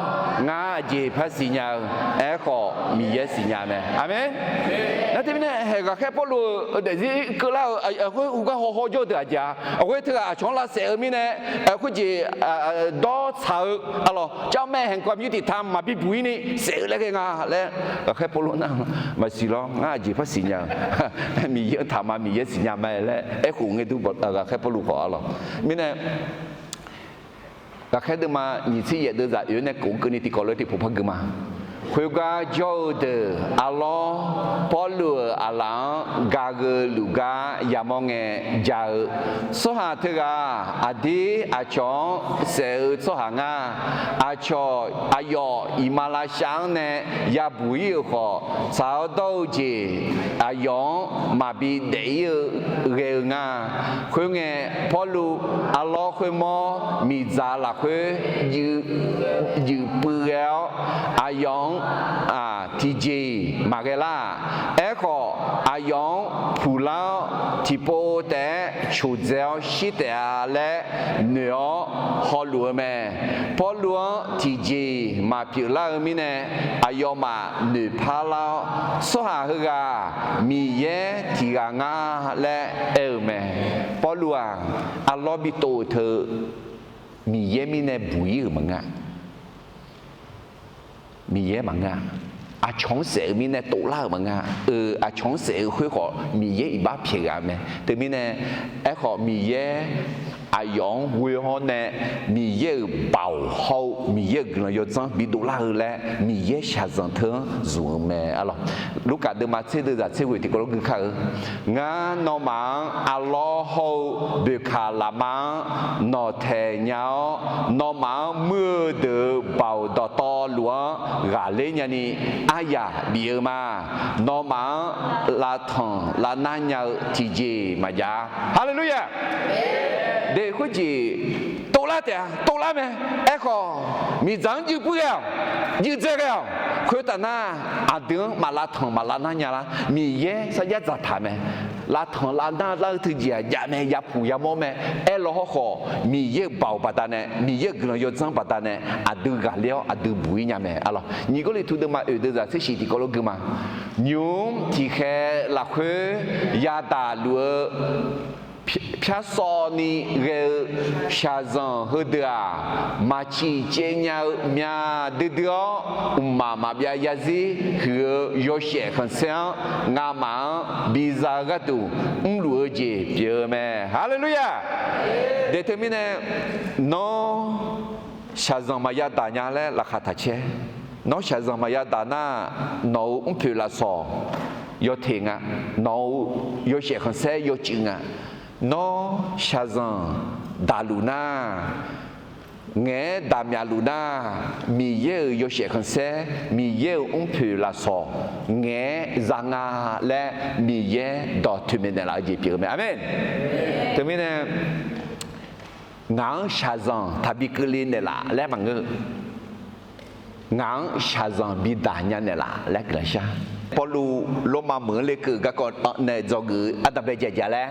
ngar aqjeq par siqnya-eu aerkhawf Miqyaer siqnya mae. Aqmeq. Nar teumirnae haeq ghaqkhaer Pawrluv-euq daefzir keuvlar-euq khoer uvgar hawhaw jawr-eu deuq aqjeq-a. Aqghoer teughaq aqcawq-anr lavsaef-eu mirnae, khoerjeq dawr tsaq-eu, arlawq, เจ้าแม่แห่งความยุติธรรม maqbi buq-ir ni saef-eu laer ghae nga laer ghaqkhaer Pawrluv nar, maqsiq lawr, ngar aqjeq par siqnya-eu Miqyaer-anr taqma, Miqyaer siqnya ma laer aerkhof ngae dur ghaqkhaer Pawrluv khawf arlawq. Mirnae ghaqkhaer deuvma nyiq tser yaef deuvzaq oe-awr nae kof keuvni tiqkawv lof-aer tiqpov par gui ma. Khoergar jawr-eu deuq arlawr, Pawrluv-euq aqlaf-anr gaq-eu luf gar yamawr ngae ja-eu tsawrhaq teughaq, aqdir aqcawq-anr saef-eu tsawrhaq ngar. Aqcawq aqyawf iqmalavshav-anr nae yabuq-ir-euq khawf, tsaq-awr dawr-eu jeq aqyawf-anr maqbi daef-ir-eu ghae-eu nga. Khoerngae, Pawrluv arlawr khoermawr miqdzaq lafkhoer juif puiv ghae-awr, aqyawf-anr tiqjeq-iq maqghae lar-aq. Aerkhawf, aqyawf-anr puqlar-awr tiqpov taef-aer coqdzae-awr shir taef-a laer noeq-awr hawluf-eu mae. Pawrluv-anr tiqjeq-iq maqpyeuf lar-eu mirnae, aqyawfmaf noeqpar lar-awr, tsawrhaq heughaq Miqyaer tiq ghaq nga laer aer-eu mae. Pawrluv-aq, arlawr bitov-eu teu Miqyaer mirnae buq-ir-euq maqngeur-a. Miqyaer maqngeur-a. Aqcawq-anr saef-eu mirnae tovlar-euq maqngeur-a. Eu, aqcawq-anr saef-eu khoer khawf Miqyaer iqbax pyaeq ghaq mae. Teumirnae, aerkhawf Miqyaer aqyawf-anr ghoe hawr nae, Miqyaer-euq baoq hawr-eu Miqyaer-euq guiqlanq yawdzanr bidov lar-eu laer Miqyaer shaqzanq teu-anr zmq-eu mae arlawq. Lurkaf deuvma tser deuvzaq tser ghoeq tiqkawv lof gui kar-eu, Ngar nawmaf-anr arlawr hawr-eu boeqkaq lafma-anr nawqtaeq nya-awr, nawmaf-anr muir-eu deuq-euq baoq dawqtawv luf-anr ghaqler nyani aryaq bif-eu ma. Nawmaf-anr lavtanq lavnar nya-eu tiqjeq maqjav-a. Haleluya! De, khoerjeq tovlar taef-a, tovlar mae. Aerkhawf, miqdzaq-anr juif puiv ghae-awq, juif dzae ghae-awq. Khoertav nar, aqdui-anr maq lavtanq maq lavnar nya lar. Miqyaer sarjax dzaqtaq mae. Lavtanq lavnar lar-eu teujeq-aq jav mae, yapuq yamawr mae. Aerlaw hawrkhawf, Miqyaer-euq baoq baqdanae, Miqyaer-euq guiqlanq yawdzanr baqdanae aqdui ghaqler-awr aqdui buq-ir nya mae arlawq. Nyiq Gawrliqtu deuvma oeq deuvzaq tser shiq tiqkawv lof gui ma. Nymq-mr tiqkhaeq lafkhoer yadaq luf-eu pyar sawvni ghae-eu shaqzanq heudeuq-aq, maqciq caev nya-eu myaq duidui-awr, mqmaq maqbyav zarzir huiq-eu yawshaef khanqsaer-anr ngamaf-anr biza-eu gharduq mrluf-eu jeq pyeuf-eu mae. Haleluya! De teumirnae, nawr shaqzanq maqya daq nya laer laqkhaq taq caer. Nawr shaqzanq maqya daq nar, nawq-euq mrpoeq lafsawq yawteq nga. Nawq-euq yawshaef khanqsaer yawcuiv nga. Nawr shaqzanq daqluf nar, ngaeq-aer daqmyaq luf nar, Miqyaer-euq yawshaef khanqsaer, Miqyaer-euq mrpoeq lafsawq ngaeq-aer za nga laer Miqyaer dawq toeqmaeq naeqlaf-eu jeq pyeuf-eu mae. Aqmeq. Teumirnae, ngaq-anr shaqzanq taqbi keuvle naeqlaf laer maqngeur-eu, ngaq-anr shaqzanq bidaq nya naeqlaf laer guiqlanq shar. Pawrluv Lormav meuq-anr lekeuv garkawv nae dzawgeuf-eu ardanqbae jaqjaq laer,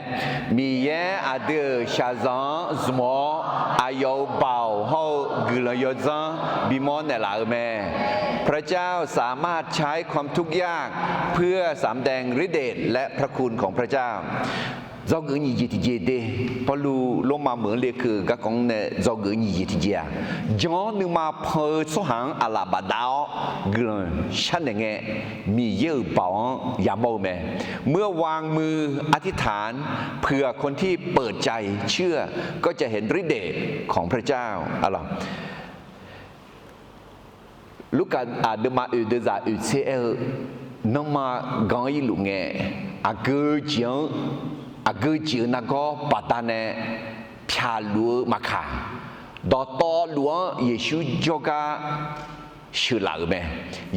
Miqyaer aqdui-euq shaqzanq-anr zmq-awr, aqyawf-euq baoq hawr-eu guiqlanq yawdzanr bimawr naeqlaf-euq mae. พระเจ้าสามารถใช้ความทุกข์ยากเพื่อสำแดงฤทธิ์เดชและพระคุณของพระเจ้า Dzawgeuf nyiq jeq tiqjeq de, Pawrluv Lormav meuq-anr lekeuv-eu garkawv-anr nae dzawgeuf nyiq jeq tiqjeq-aq, jan-awr nuima pan-eu tsawrhaq-anr aqlaf bafdav-awr guiqlanq sharnaeq ngae, Miqyaer-euq baoq-anr yamawr-eu mae. เมื่อวางมืออธิษฐานเผื่อคนที่เปิดใจเชื่อก็จะเห็นฤทธิ์เดชของพระเจ้า Lurkaf aqduimaf oeq deuvzaq oeq tser aer-eu, nanrma gan-anr irluf ngae, aqgeu jeq-anr, aqgeu jeq-euq nargawr baqdanae pyaq luf-eu maqkaq, dawqtawvluf-anr Yeqsur jawrgar sheuqlaf-euq mae.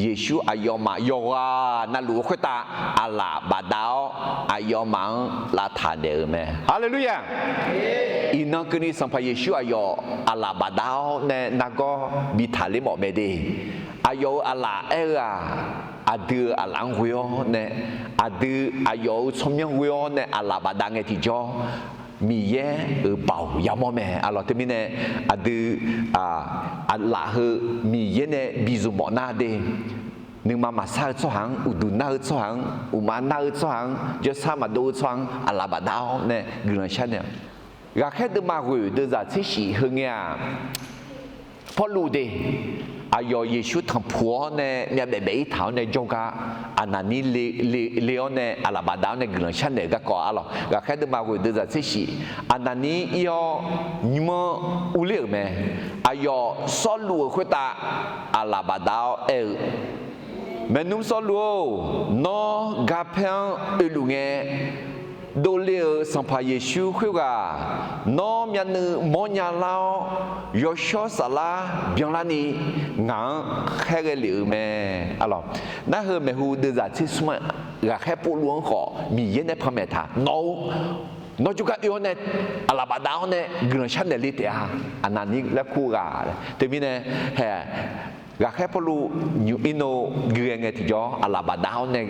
Yeqsur aqyawfmaf yawqghaq navluf-eu khoertav aqlaf bafdav-awr, aqyawfmaf-anr lavtaq daef-eu mae. Haleluya! Iqnan keuvni Sanqpaq Yeqsur aqyawf aqlaf bafdav-awr nae nargawr bi taqler mawf mae de. Aqyawf-euq aqlaf aer-eu-aq, aqdui-euq aqlaf-anr ghoe-awr nae, aqdui aqyawf-euq tsawrmyanr ghoe-awr nae aqlaf bafdav ngae tiqjawr, Miqyaer-euq baoq yamawr mae. Aqlawq teumirnae aqdui aqlaf heu Miqyaer nae bi zmq mawf nar de. Nuima maqsar-eu tsawrhaq-anr, uqduq nar-eu tsawrhaq-anr, uqma nar-eu tsawrhaq-anr, jawrsar maqdov-eu tsawrhaq-anr aqlaf bafdav-awr nae guiqlanq sharnaeq-awq. Ghaqkhaer deuvma ghoeq deuvzaq tser shif heu ngae-aq, Pawrluv de, aqyawf Yeqsur tanqpuq-awr nae myavbaef baef-ir taq-awr nae jawrgar, Aqnaqnir le, le, le-awr nae aqlaf bafdav-awr nae guiqlanq sharnaeq-eu garkawv arlawq. Ghaqkhaer deuvma ghoeq deuvzaq tser shif, Aqnaqnir ir-awr nymr-anr urler-euq mae. Aqyawf Sawrluv-euq khoertav aqlaf bafdav-awr aer-eu, Maernmr Sawrluv-or, nawr garpaer-anr oeluf ngae, dovle-euq Sanqpaq Yeqsur khoerghaq nawr myavnuiv mawrnya lar-awr, yawshawr saflar byanlarni ngaq-anr khaerghae lef-euq mae. Arlawq, narheu maeqhu deuvzaq tser smr-aer, ghaqkhaer Pawrluv-anr khawf Miqyaer nae panmaeq taq, nawq-eu, nawr jawrgar oe-awr nae, aqlaf bafdav-awr nae guiqlanq sharnaeq le taef-a. Aqnaqnir laer kur ghaq. Teumirnae, hae, ghaqkhaer Pawrluv nymq ir nor gui ghae ngae tiqjawr aqlaf bafdav-awr nae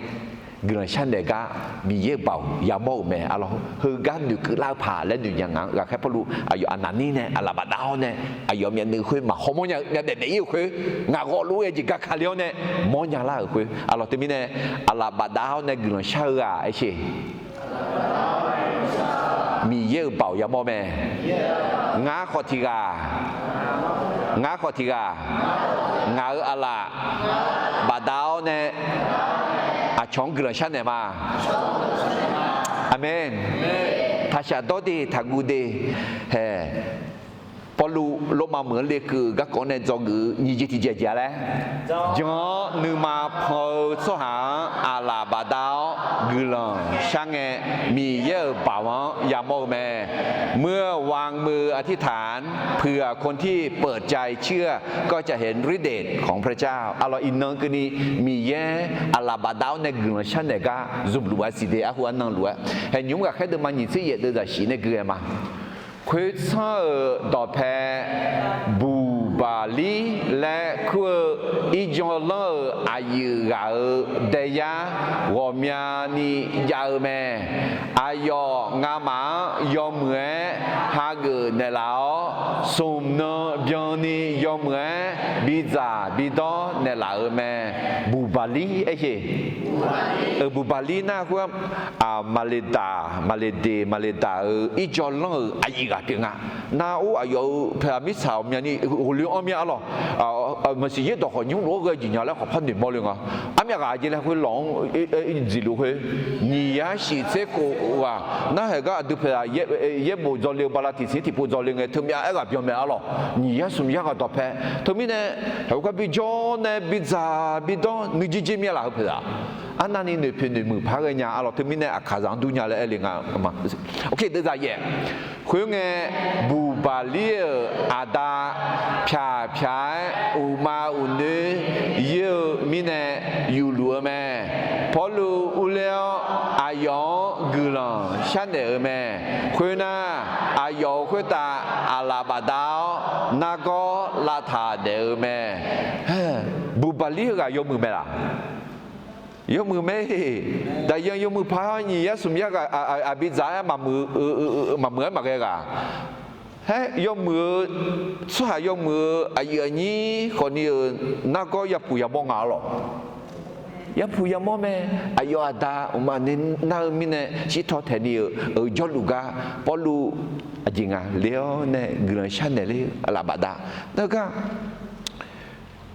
guiqlanq sharnaeq gar Miqyaer-euq baoq yamawr-euq mae. Arlawq, heugar noeqkeuv lar-eu paq laer noeqnya ngaq-anr ghaqkhaer Pawrluv aqyawf Aqnaqnir nae aqlaf bafdav-awr nae aqyawf myavnuiv khoer maqhaw mawrnya-eu myavbaef baef-ir-euq khoer, ngaq ghawvluf-aer jeq gaka le-awr nae mawrnya lar-euq khoer. Arlawq teumirnae aqlaf bafdav-awr nae guiqlanq shar-eu ghaq aer sher. Miqyaer-euq baoq yamawr mae. Ngar khawf tiq ghaq, ngar khawf tiq ghaq, ngaq-euq aqlaf bafdav-awr nae aqcawq-anr guiqlanq sharnaeq ma. Aqmeq. Taqshaf dawr de, taqguv de. Hae, Pawrluv Lormav meuq-anr lekeuv-euq garkawv nae dzawgeuf-eu nyiq jeq tiqjeq jeq-a laer, jan-awr nuima pan-eu tsawrhaq-anr aqlaf bafdav-awr guiqlanq shar ngae, Miqyaer-euq baoq-anr yamawr-eu mae. เมื่อวางมืออธิษฐานเผื่อคนที่เปิดใจเชื่อก็จะเห็นฤทธิ์เดชของพระเจ้า Arlawq, iqnan keuvni Miqyaer aqlaf bafdav-awr nae guiqlanq sharnaeq gar zmqluf-a siq de, arhu arnan luf-aer. Hae, nymq-mr ghaqkhaer deuvma nyiq tser yaef deuvzaq shif nae gui ghae ma. Khoertsanr-euq dawqpae Buqbaqlir laer kur-eu irjan lanr-euq aqyuif ghaq-euq daeyar ghawqmyani jav-eu mae. Aqyawf ngamaf-anr yawmuiq-aer hageuf naeqlaf-awr, smq nan byanni yawmuiq-aer bidzaq bidawr naeqlaf-euq mae. Buqbaqlir aer sher. Buqbaqlir nar khoer-aq, maqleqdaq, maqleqdeq, maqleqdaq-euq irjan lanr-euq aqyuif ghaq pyeuf nga. Nar-or, aqyawf-euq paeqzaq mirtsaq ghawqmyani ghofle-anr mya arlawq, maqsiq yaerdawq khawf nymr lof-aer ghae jeq nya laer khawf par noeqmawr le nga. Armyav ghaq jeq laer khoer lawq-anr dziqluf khoer, nyiq yar shif tser khof ghaq narhaq gar aqdui paeqzaq yaerbof dzawle-eu bala tiqsiq tiqpov dzawle ngae, teumyav aerghaq byanmaeq arlawq. Nyiq yar smq yar ghaq dawqpae. Teumirnae, heugar bijawr nae bidzaq bidawr nuijeq jeq mya laf heu paeqzaq. Arnavni noeqpoeq noeqmuiq par ghae nya arlawq. Teumirnae aqkaqzaq-anr dur nya laer aer le nga ma. Oke, deuvzaq yaef. Khoerngae, Buqbaqlir-euq aqda pyaq pyaq-aer uqma uqnoer yir-eu mirnae yufluf-eu mae. Pawrluv urler-awr aqyawf-anr guiqlanq sharnaeq-eu mae. Khoernar, aqyawf-euq khoertav aqlaf bafdav-awr nargawr lavtaq daef-eu mae. Buqbaqlir heughaq yawmuiq mae laq? Yawmuiq mae-iq. Daqyan yawmuiq paq-aer nyiq yar smq yar ghaq aqbi dzaq-aer maqmuiq-aer maqghae ghaq. Haer yawmuiq-eu tsawrhaq yawmuiq-eu aqyuif aqnyir khawfni-euq nargawr yapuq yamawr nga-a lawq. Yapuq yamawr mae. Aqyawf aqda uqmaf ni nar-eu mirnae shirtaw taeqni-euq jawrluf gar Pawrluv aqjeq nga le-awr nae guiqlanq sharnaeq ler-eu aqlaf bafdav. Nar-eu gar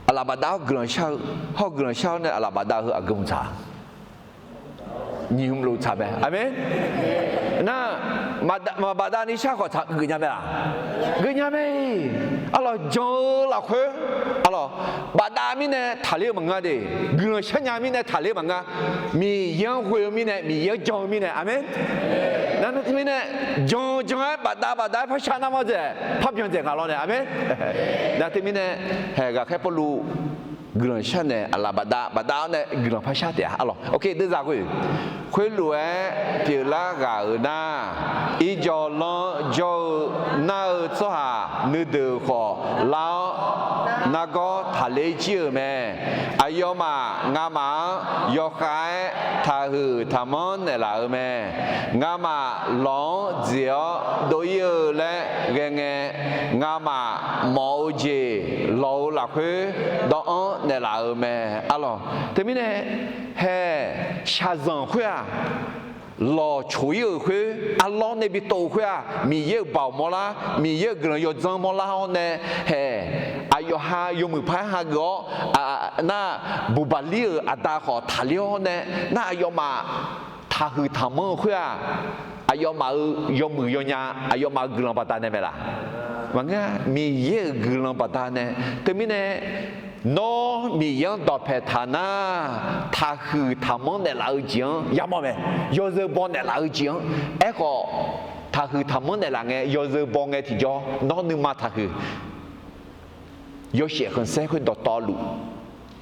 aqlaf bafdav-awr guiqlanq shar-eu, hawr-eu guiqlanq shar-awr nae aqlaf bafdav heu aqgeu mq tsaq. Nyiq hmq lof tsaq mae. Aqmeq. Nar, maqbafdav ni shar khawf tsaq geufnya mae-aq? Geufnya mae-iq. Arlawq, jan-eu lafkhoer, arlawq, bafdav mirnae taqler-eu maqngeur de. Guiqlanq sharnya mirnae taqler maqngeur. Miqyaer-anr ghoe-eu mirnae, Miqyaer-anr jan-eu mirnae. Aqmeq. Nar, mirnae, jan jan-aer bafdav bafdav-aer par shar nar mawr dzaeq, par byan dzaeq nga lawr nae. Aqmeq. Nar teumirnae, haeq ghaqkhaer Pawrluv guiqlanq sharnaeq aqlaf bafdav bafdav-awr nae guiqlanq par shar taef-a. Arlawq, ok, deuvzaq ghoe. Khoerlof-aer pyeuflar ghaq-euq nar, irjawvlanr jawr-eu nar-eu tsawrhaq nuideuq khawf lar-awr, nargawr taqler jir-euq mae. Aqyawfmaf ngamaf-anr yawkhav-aer taqhuiq taqmanr naeqlaf-eu mae. Ngamaf lawq-anr dziq-awr dov-ir-eu laer ghae ngae, ngamaf mawf-eu jeq lawq-eu lafkhoer dawv-anr naeqlaf-euq mae. Arlawq, teumirnae haeq shaqzanq khoer-aq, lawq coq-ir-euq khoer, arlawr nae bi tov-eu khoer-aq, Miqyaer-euq baoq mawrlar, Miqyaer-euq guiqlanq yawdzanr mawrlar-awr nae, haeq aqyawf ha yawmuiq paq-aer hageuf-awr, nar, buqbaqlir-euq aqda khawf taqler-awr nae, nar, aqyawfmaf taqhuiq taqmanr-eu khoer-aq, aqyawfmaf-euq yawmuiq yawnya, aqyawfmaf-euq guiqlanq baqdanae mae laf? Maqngeur-a. Miqyaer-euq guiqlanq baqdanae. Teumirnae, nawr Miqyaer-anr dawqpae taq nar, taqhuiq taqmanr naeqlaf-eu jeq-anr yamawr mae. Yawzeu baw naeqlaf-eu jeq-anr. Aerkhawf, taqhuiq taqmanr naeqlaf ngae, yawzeu baw ngae tiqjawr, nawr nuima taqhuiq yawshaef khanqsaer khoer dawqtawvluf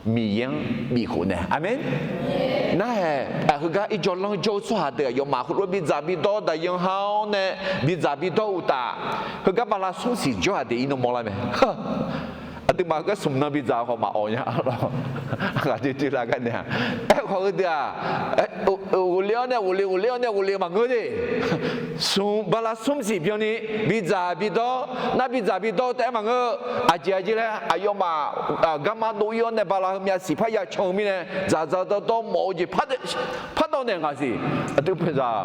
Miqyaer-anr bifkhof nae. Aqmeq. Narhaq heugar irjawvlanr jawr-eu tsawrhaq deuq aqyawfmaf heulof-aer bidzaq bidawr daqyan ha-awr nae bidzaq bidawr uqtaf, heugar bala smr siq jawr-aq deuq irnan mawrlar mae. Aqduimaf heugar smq nan bidzaq khawf maqawq nya lawq. Aqduidui lar gar nae-aq, aerkhawf heudeuq-aq, ghofle-awr nae ghofle, ghofle-awr nae ghofle maqngeur de. Smq bala smr siq byanni bidzaq bidawr, nar bidzaq bidawr taef-aer maqngeur. Aqjeq aqjeq laer aqyawfmaf garma dov-ir-awr nae bala heumyav siq parya can-eu mirnae dzaqdzaq dawrdawr mawf-eu jeq pardawv naeq ngaq siq. Aqdui poeqzaq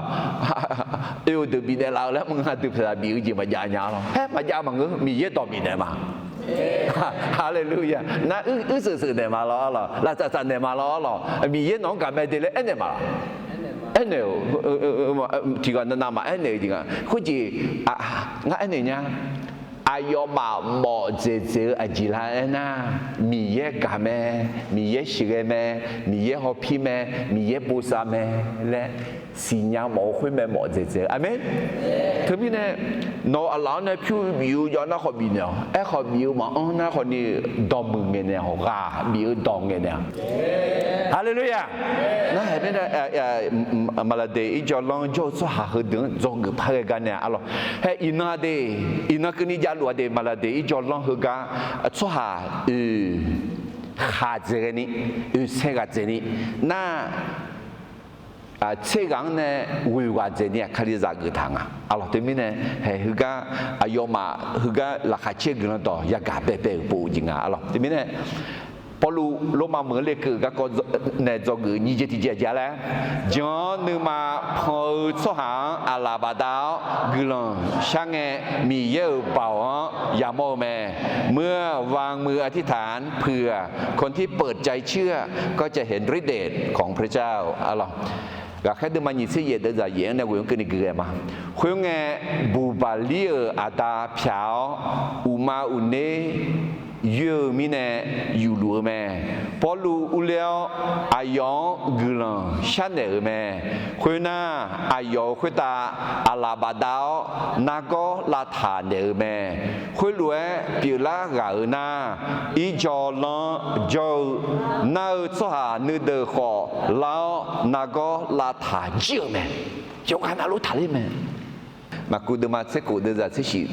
oe-eu deuq bifnaeq laf-eu laer maqngeur. Aqdui poeqzaq bif-eu jeq maqjav nya lawq. Haer maqjav maqngeur. Miqyaer dawq bifnaeq ma. Haleluya. Nar uir seuq seuq naeq ma lawr arlawq. Laftsaf tsaf naeq ma lawr arlawq. Miqyaer nawq-anr gaq mae de laer aernaeq ma lawq. Aernaeq-eu tiqghaq navnav maqaer naeq-eu jeq nga. Khoerjeq ngar aernaeq nya. Aqyawfmaf mawf dzaeq dzaeq-eu aqjeq lar aernar, Miqyaer gaq mae, Miqyaer sheuqghae mae, Miqyaer hawpir mae, Miqyaer bosav mae laer siqnya mawf-eu khoer mae mawf dzaeq dzaeq-eu. Aqmeq. Teumirnae nawq-euq aqlaf-anr nae pyur bif-eu jav nar khawf bifnaeq-awq. Aerkhawf bif-eu maqanr nar khawfni dawqmuiq ngaeqnaeq-awq. Ghaq bif-eu dawq ngaeqnaeq-awq. Haleluya. Narhaq mirnae, Maqlaqdeq irjawvlanr jawr-eu tsawrhaq heudeuq-anr dzawgeuf par ghae gar nae arlawq. Haer iqnan de, iqnan keuvni javluf-a de, Maqlaqdeq irjawvlanr heugar tsawrhaq oeq khaq dzaeq ghaeni, oeq saer ghaq dzaeqni nar, tser ghaq-anr nae ghoeq ghaq dzaeqni-aq Kalizaq geuf taq nga arlawq. Teumirnae haeq heugar aqyawfmaf heugar laqkhaq caer guiqlanq dawq yagaq baebae-euq pov-eu jeq nga arlawq. Teumirnae Pawrluv Lormav meuq-anr lekeuv-euq garkawv nae dzawgeuf nyiq jeq tiqjeq aqjeq-a laer, jan-awr nuima pan-eu tsawrhaq-anr aqlaf bafdav-awr guiqlanq shar ngae, Miqyaer-euq baoq-anr yamawr-eu mae. เมื่อวางมืออธิษฐานเผื่อคนที่เปิดใจเชื่อ ก็จะเห็นฤทธิ์เดชของพระเจ้า arlawq. Ghaqkhaer deuvma nyiq tser yaef deuv zaq yaef-anr nae ghoe-anr keuvni gui ghae ma. Khoerngae, buqbaqlir-euq aqda pyaq-awr, uqma uqner yoer-eu mirnae yufluf-eu mae. Pawrluv urler-awr aqyawf-anr guiqlanq sharnaeq-euq mae. Khoernar, aqyawf-euq khoertav aqlaf bafdav-awr nargawr lavtaq naeq-eu mae. Khoerlof-aer pyeuflar ghaq-euq nar, irjawvlanr jawr-eu nar-eu tsawrhaq nuideuq khawf lar-awr nargawr lavtaq jir-euq mae. Yawqghaq navluf taqler mae. Maqkuv deuvma tser khof deuvzaq tser shif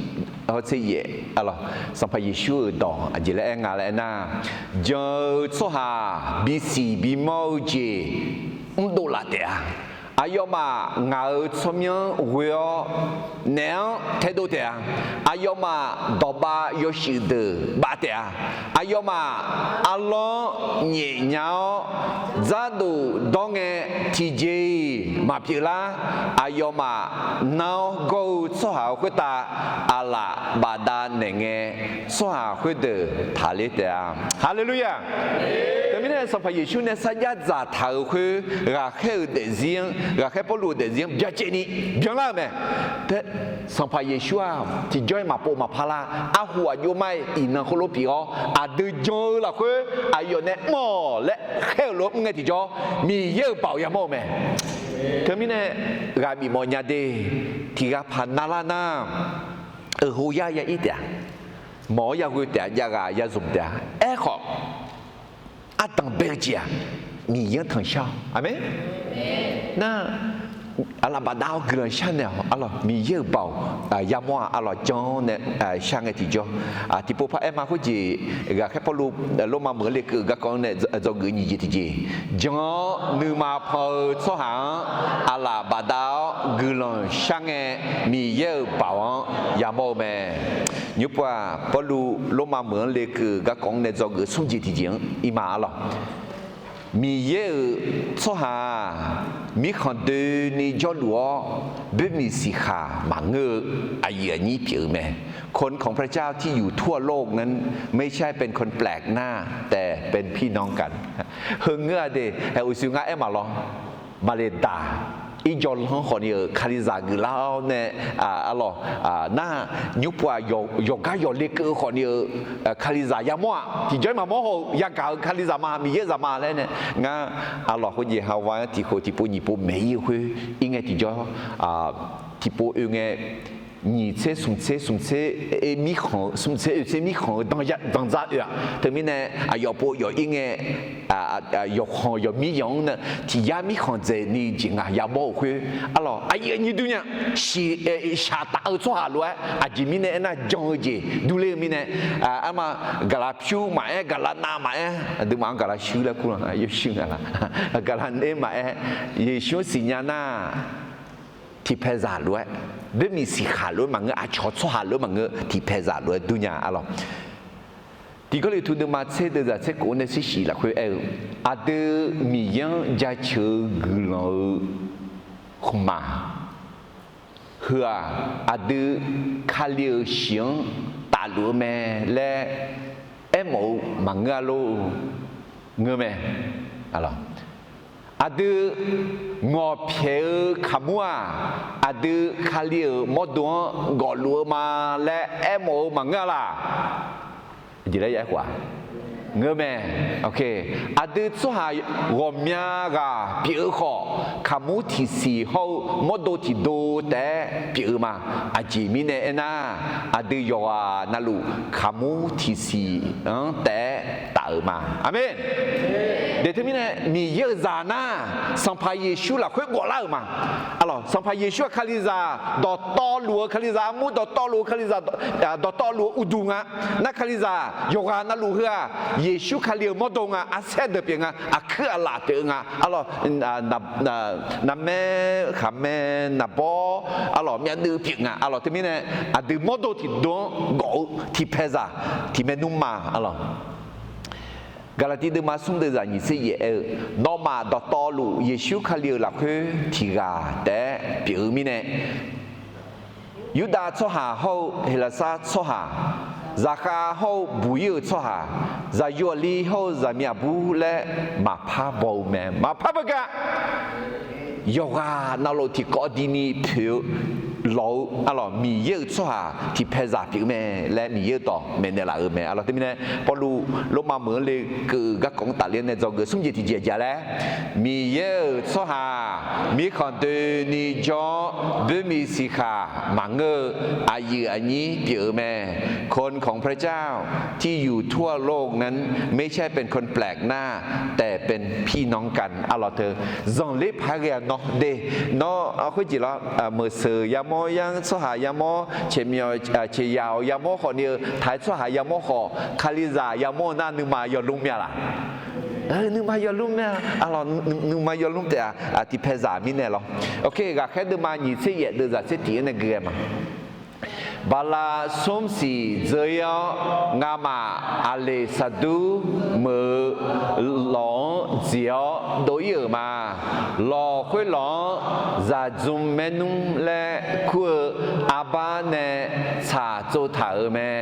hawr tser yaef, arlawq, Sanqpaq Yeqsur-euq dawq aqjeq laer aer nga laer aernar, jan-eu tsawrhaq bisiq bimawr-eu jeq mrdov laf taef-a. Aqyawfmaf ngaq-euq tsawrmyanr ghoe-awr naef-anr taedov taef-a. Aqyawfmaf dawqbav yawshuif deuq bav taef-a. Aqyawfmaf arlawr-anr nyaefnya-awr dzardof dawr ngae, tiqjeq-iq maqpyeuf lar. Aqyawfmaf nar-awr gawr-eu tsawrhaq-euq khoertav aqlaf bafdav naeq ngae, tsawrhaq khoerdeuq taqler taef-a. Haleluya! Teumirnae Sanqpaq Yeqsur nae sarjax dzaqtaq-euq khoer, ghaqkhaer-euq daefzir-anr, ghaqkhaer Pawrluv-euq daefzir-anr byacaevni byanlar-euq mae. Sanqpaq Yeqsur-aq tiqjawr-iq maqpov maqpar lar. Arhu aqjox mar-iq iqnan khoerlof pyeuf-awr, aqdui jan-eu lafkhoer aqyawf nae mr-awq laer khaer-euq lof-aer mr ngae tiqjawr, Miqyaer-euq baoq yamawr-eu mae. Teumirnae ghaq bifmawf nya de, tiq ghaq paq navlar nar, euq hov yar ya ir taef-a. Mawq-awr yaghoe taef-a, jav ghaq ya zmq taef-a. Aerkhawf, ardanq bae-eu jeq-aq, Miqyaer-anr tanqshar-awq. Aqmeq. Nar, aqlaf bafdav-awr guiqlanq shar naeq-awq, arlawq, Miqyaer-euq baoq yamawr-aq, arlawq, jan-awr nae shar ngae tiqjawr. Tiqpov par aer ma khoerjeq, ghaqkhaer Pawrluv Lormav meuq-anr lekeuv-euq garkawv-anr nae dzawgeuf nyiq jeq tiqjeq, jan-awr nuima pan-eu tsawrhaq-anr aqlaf bafdav-awr guiqlanq shar ngae, Miqyaer-euq baoq-anr yamawr-eu mae. Nymrpov-aq, Pawrluv Lormav meuq-anr lekeuv-euq garkawv-anr nae dzawgeuf smr jeq tiqjeq-anr ir ma, arlawq. Miqyaer-euq tsawrhaq-aq, mirkhanq doeni jawrluf-awr, boermiq siqkhaq maqngeur-eu aqyuif aqnyir pyeuf-eu mae. คนของพระเจ้าที่อยู่ทั่วโลกนั้นไม่ใช่เป็นคนแปลกหน้า แต่เป็นพี่น้องกัน Heu ngeur-a de, haeq uqshoe ngar aer maqlawr. Maqle daq, irjawvlanr khawfni-euq Kalizaq geuflar-awr nae, arlawq, nar, nymrpov-aq, yawqgar yawqle keuv-eu khawfni-euq Kalizaq yamawr-aq, tiqjawr-iq maqmawr haw-euq yagaq-euq Kalizaq ma, Miqyaer-euq zaq ma laer nae, ngar, arlawq, khoerjeq hava-anr tiq khof tiqpov nyiq pov maeq ir-eu khoer ir ngae tiqjawr, tiqpov oe ngae, nyiq tser smq tser smq tser oe tser smq tser oe tser mirkhanq-eu danqdzaq oe-aq, teumirnae aqyawf pov yawf ir ngae, yawqkhanq yawqmir yanq-anr nae tiq yar mirkhanq dzaeqni jeq ngaq yamawr-euq khoer, arlawq, aqyuif aqnyir durnya, shaq taf-eu tsawrhaq lof-aer aqjeq mirnae aernar jan-eu jeq durler-eu mirnae, arma, gaqlaq pyur maqaer, gaqlaq nav maqaer, aqduimaf-anr gaqlaq shuir laer kur la, yawshuir nga la, gaqlaq ner maqaer, Yeqsur-anr siqnya nar, tiqpaeqzaq lof-aer, boermiq siqkhaq lof-aer maqngeur, aqcawq tsawrhaq lof-aer maqngeur, tiqpaeqzaq lof-aer durnya, arlawq. Tiq Gawrliqtu deuvma tser deuvzaq tser khof nae tser shif lafkhoer aer-eu, aqdui Miqyaer-anr jaceuq-eu guiqlanq-eu khmqmaq heu-aq, aqdui Kali-euq shiq-anr tafluf-eu mae laer aermawf-eu maqngeur-a lor. Ngeur mae. Aqdui ngawqpyaeq-eu kaqmur-aq, aqdui Kali-euq mawrdo-anr gawfluf-eu ma laer aermawf-eu maqngeur-a laq? Ngeur mae. Aqdui tsawrhaq ghawqmya ghaq pyeuf-eu khawf, kaqmur tiqsiq hawr-eu mawrdo tiqdo taef-aer pyeuf-eu ma. Aqjeq mirnae aernar, aqdui yawqghaq navluf kaqmur tiqsiq-anr taef-aer taf-euq ma. Aqmeq. Deq teumirnae Miqyaer-euq zaq nar, Sanqpaq Yeqsur lafkhoer gawflar-euq ma. Arlawq, Sanqpaq Yeqsur-aq Kalizaq dawqtawvluf-eu Kalizaq armur, dawqtawvluf-eu Kalizaq, dawqtawvluf-eu uqduq nga. Nar Kalizaq yawqghaq navluf heu-aq, Yeqsur Kali-euq mawrdo nga, arsaer deuq pyeuf nga, aqkuir aqlaf pyeuf-eu nga. Arlawq, naqmaer khaqmae naqbawr, arlawq, myavnuiv pyeuf nga. Arlawq, teumirnae aqdui mawrdo tiqdo-anr gawf-eu tiqpaeqzaq tiqmae nmr ma. Arlawq, Gaqlaqtiv deuvma smr deuvzaq nyiq tser yaef aer-eu, nawmaf dawqtawvluf Yeqsur Kali-euq lafkhoer tiq ghaq taef-aer pyeuf-eu mirnae, Yurdav tsawrhaq hawr-eu Heqlaqsar tsawrhaq, zaqkhav hawr-eu buq-ir-euq tsawrhaq, zaqyo aqli hawr-eu zaqmiq aqbur laer maqpar baw-eu mae. Maqpar beugar, yawqghaq navluf tiqkawv dini poeq-eu lawq-eu, arlawq, Miqyaer-euq tsawrhaq tiqpaeqzaq pyeuf-eu mae laer Miqyaer-euq dawq maeqnaeq laf-euq mae. Arlawq, teumirnae Pawrluv Lormav meuq-anr lekeuv-euq garkawv-anr tafler nae dzawgeuf smr jeq tiqjeq aqjeq laer, Miqyaer-euq tsawrhaq mirkhanq doeni jawr-awr, boermiq siqkhaq maqngeur-eu aqyuif aqnyir pyeuf-eu mae. คนของพระเจ้าที่อยู่ทั่วโลกนั้นไม่ใช่เป็นคนแปลกหน้า แต่เป็นพี่น้องกัน arlawq teu, zanqler paq-aer ghae-a De, nawr khoerjeq lar, meuqseuq yamawr, yar tsawrhaq yamawr, caeqmyawf caeqyaq-awq yamawr khawfni-eu taq-aer tsawrhaq yamawr khawf, Kalizaq yamawr-eu nar nuima yawlmr mya laq? Nuima yawlmr mya. Nuima yawlmr taef-a, tiqpaeqzaq mirnae lawr. Oke, ghaqkhaer deuvma nyiq tser yaef deuvzaq tser tiq-anr nae gui ghae ma. Bala smr siq dzeur-ir-awr, ngamaf Aqleqsaqdur meuq-eu lawq-anr dziq-awr dov-ir-euq ma. Lawq khoerlawq-anr zaqdzmr maernmr laer kur-eu arbar nae tsaq tsov taq-euq mae.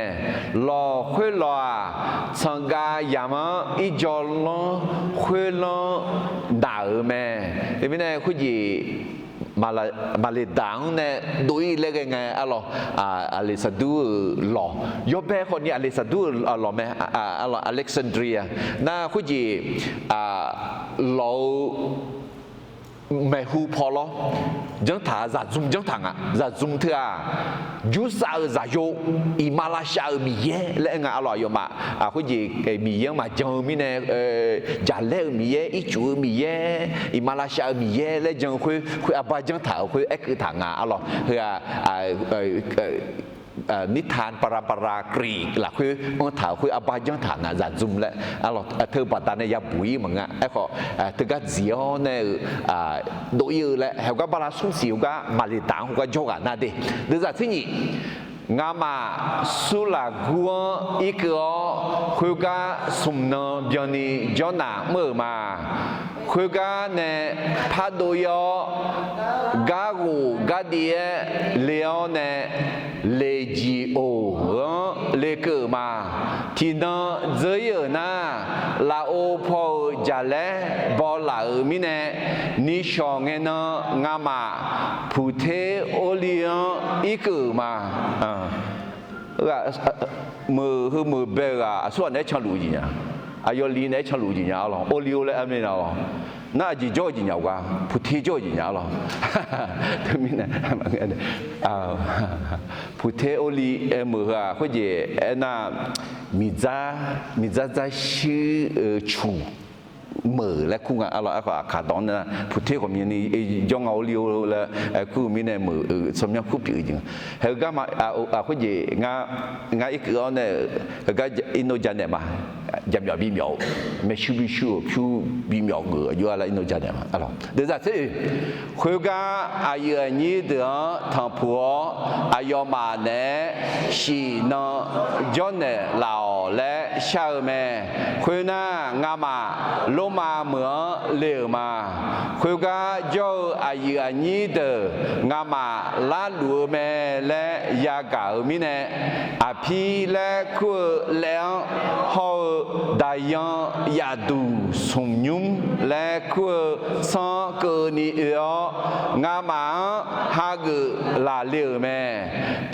Lawq khoerlawq-aq, tsanqgav yamq-anr irjawr lanr khoerlanr daq-euq mae. Teumirnae khoerjeq maqleqdaq-anr nae dov-ir laer ghae ngae arlawq, Aqleqsaqdur-euq lawq, yawbae khawfni Aqleqsaqdur-euq lawq mae, Alexandria. Nar khoerjeq lawq-eu maeqhu paw lawr, janrtaq-a, zaqdzmr janrtaq nga. Zaqdzmr teu-aq, jursav-euq zaqyo, iqmalavshav-euq Miqyaer laer aer nga arlawq. Aqyawfmaf khoerjeq Miqyaer-anr maqjan-eu mirnae, jaqlaer-euq Miqyaer, ircuf-eu Miqyaer, iqmalavshav-euq Miqyaer laer jan-eu khoer, khoer arbar janrtaq-euq khoer aerkeuv taq nga arlawq. Heu-aq, nirta parabara Greek lafkhoer anr taq-euq khoer arbar janrtaq nga, zaqdzmr laer arlawq. Teu baqdanae yabuq-ir maqnga. Aerkhawf, teugar dziq-awr nae-eu dov-ir-eu laer, heugar bala smr siq heugar maqleqdaq-anr heugar jawrghaq nar de. Deuvzaq tser nyiq, ngamaf Surlaqgur-anr irkeuv-awr, khoergar smq nan byanni jawrnaq mr-euq ma. Khoergar nae pardov-ir-awr, garghof gardiv-aer le-awr nae Leqjiq-oq-anr lekeuv-euq ma. Tiqnan dzeur-ir-euq nar, lafov paw-euq jaqlaer bawlaf-euq mirnae, nishawq ngae nan ngamaf Puqter Orli-anr irkeuv-euq ma. Meuq heu meuq bae-eu ghaq aqsurghaq naeq-aer canluf-eu jeq nya. Aqyawf li naeq-aer canluf-eu jeq nya arlawq. Orli-or laer armena lawq. Nar aqjeq jawr-eu jeq nya-a, Puqter jawr-eu jeq nya arlawq. Teumirnae Puqter Orli aer meuq heu-aq khoerjeq aernar, miqdzar, miqdzar dzar shuir-eu cuq meuq laer kur nga arlawq. Aerkhawf aqkaq dawq-anr nar Puqter ghawqmyani jawr nga Orli-or laer kur-eu mirnae meuq-eu tsawrmyanr kur pyeuf-eu jeq. Heugar ma, khoerjeq ngar irkeuv-awr nae-euq heugar irnov janaeq ma. Jaqmyawf bimyawf-eu, maershuir bishuir-euq pyur bimyawf geuf-eu aqjox-a laer irnov janaeq ma. Deuvzaq tser oeq, khoergar aqyuif aqnyir deuq-anr tanqpuq-awr, aqyawfmaf naeq-aer shif nan jawrnaeq laf-awq laer shar-eu mae. Khoernar, ngamaf Lormav meuq-anr le-euq ma. Khoergar jawr-eu aqyuif aqnyir deuq ngamaf larluf-eu mae laer yagaq-euq mirnae, Aqpir laer kur-eu laev-anr hawr-eu, Daqyan yafduq smq nymr laer kur-eu sanr keuvni oe-awr, ngamaf-anr hageuf laf le-euq mae.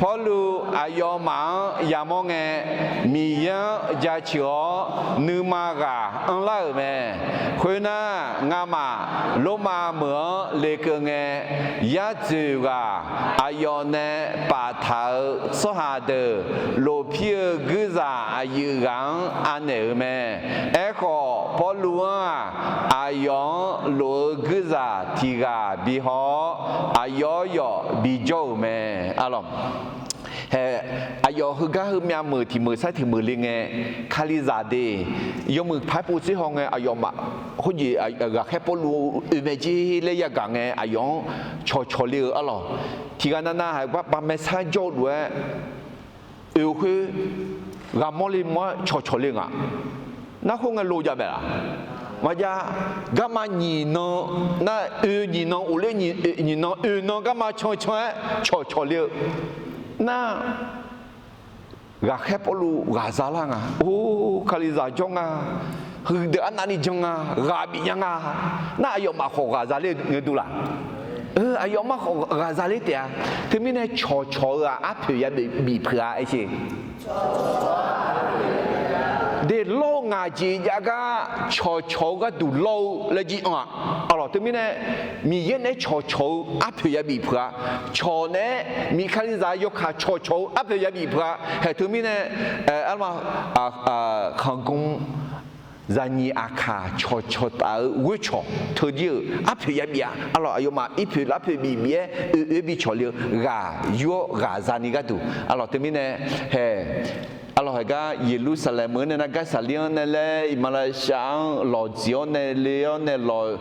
Pawrluv aqyawfmaf-anr yamawr ngae, Miqyaer-anr jaceuq-awr nuima ghaq anrlar-euq mae. Khoernar, ngamaf Lormav meuq-anr lekeuv ngae, yar dzoeq ghaq aqyawf nae paftaq-euq tsawrhaq deuq lofpir-eu guirzaq aqyuif ghaq-anr anaeq-euq mae. Aerkhawf, Pawrluv-anr-aq, aqyawf-anr lof-eu guirzaq tiq ghaq bihaw-awr, aqyawf yawf bijawr-euq mae. Arlawq, hae, aqyawf heugar heumyav meuq tiq meuq sair tiq meuq le ngae, Kalizaq de, yawmuiq paq-aer pov tser haw ngae, aqyawfmaf khoerjeq ghaqkhaer Pawrluv oe mae jer laer yagaq ngae, aqyawf-anr cawqcawq le-eu arlawq. Tiq ghaq navnav haiq gar baqmae sar jawr-eu lof-aer oe-eu khoer, ghaqmawr le mawr-aer cawqcawq le nga. Nar khoerngae lo jav mae laf? Maqjav. Garma nyiq nan, nar oe nyiq nan, of ler nyiq nan, oe nan garma cancan-aer cawqcawq le-eu nar, ghaqkhaer Pawrluv ghaqza lar nga. Or, Kalizaq jawr nga. Heudeuq arnavni jan nga. Ghaq bif nya nga. Nar aqyawfmaf khawf ghaqza ler-eu dur laf? Aqyawfmaf khawf ghaqza ler taef-a. Teumirnae cawqcawq-eu-aq arpoeq ya bif peuq-a aer sher. De lawr-eu ngaq jeq jav gar cawqcawq-eu gharduq lawr-eu laer jir anr-aq. Arlawq, teumirnae Miqyaer naeq-aer cawqcawq-eu arpoeq ya bif peuq-a. Cawq naeq-aer Miqyaer Kalizaq yawkaq cawqcawq-eu arpoeq ya bif peuq-a. Haeq teumirnae, arma, khanqgmr zaqnyiq aqkaq cawqcawq taf-eu ghoercawq teudir-euq arpoeq yabif-a. Arlawq, aqyawfmaf irpoeq larpoeq bif bif-aer oeq oer bi cawq le-eu ghaq yur-awr ghaq zani gharduq. Arlawq, teumirnae hae, arlawq, haegar Yeqlursaqlaeq meuq-anr nae nar, Garsaqlir-anr nae laer, iqmalavshav-anr lawq dziq-awr nae le-awr nae lawq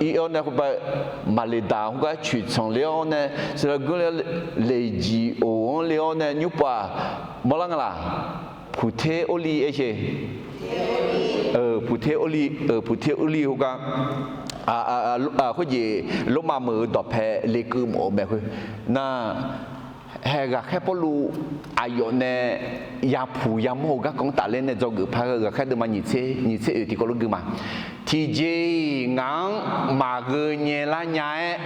ir-awr nae khoerbav maqleqdaq khoergar coeqtsanq le-awr nae, saqlaq guir le-awr, leqjiq of-anr le-awr nae nymrpov-aq mawrlar nga laq? Puqter orli aer-eu, puqter orli, puqter orli khoergar, khoerjeq Lormav meuq-euq dawqpae lekeuv mawf-eu mae khoer. Nar, hae ghaqkhaer Pawrluv aqyawf nae yapuq yamawr-eu garkawv-anr tafler nae dzawgeuf par-eu ghaqkhaer deuvma nyiq tser, nyiq tser oeq tiqkawv lof gui ma. Tiqjeq-iq ngaq-anr maqgheu nyaelar nya-aer,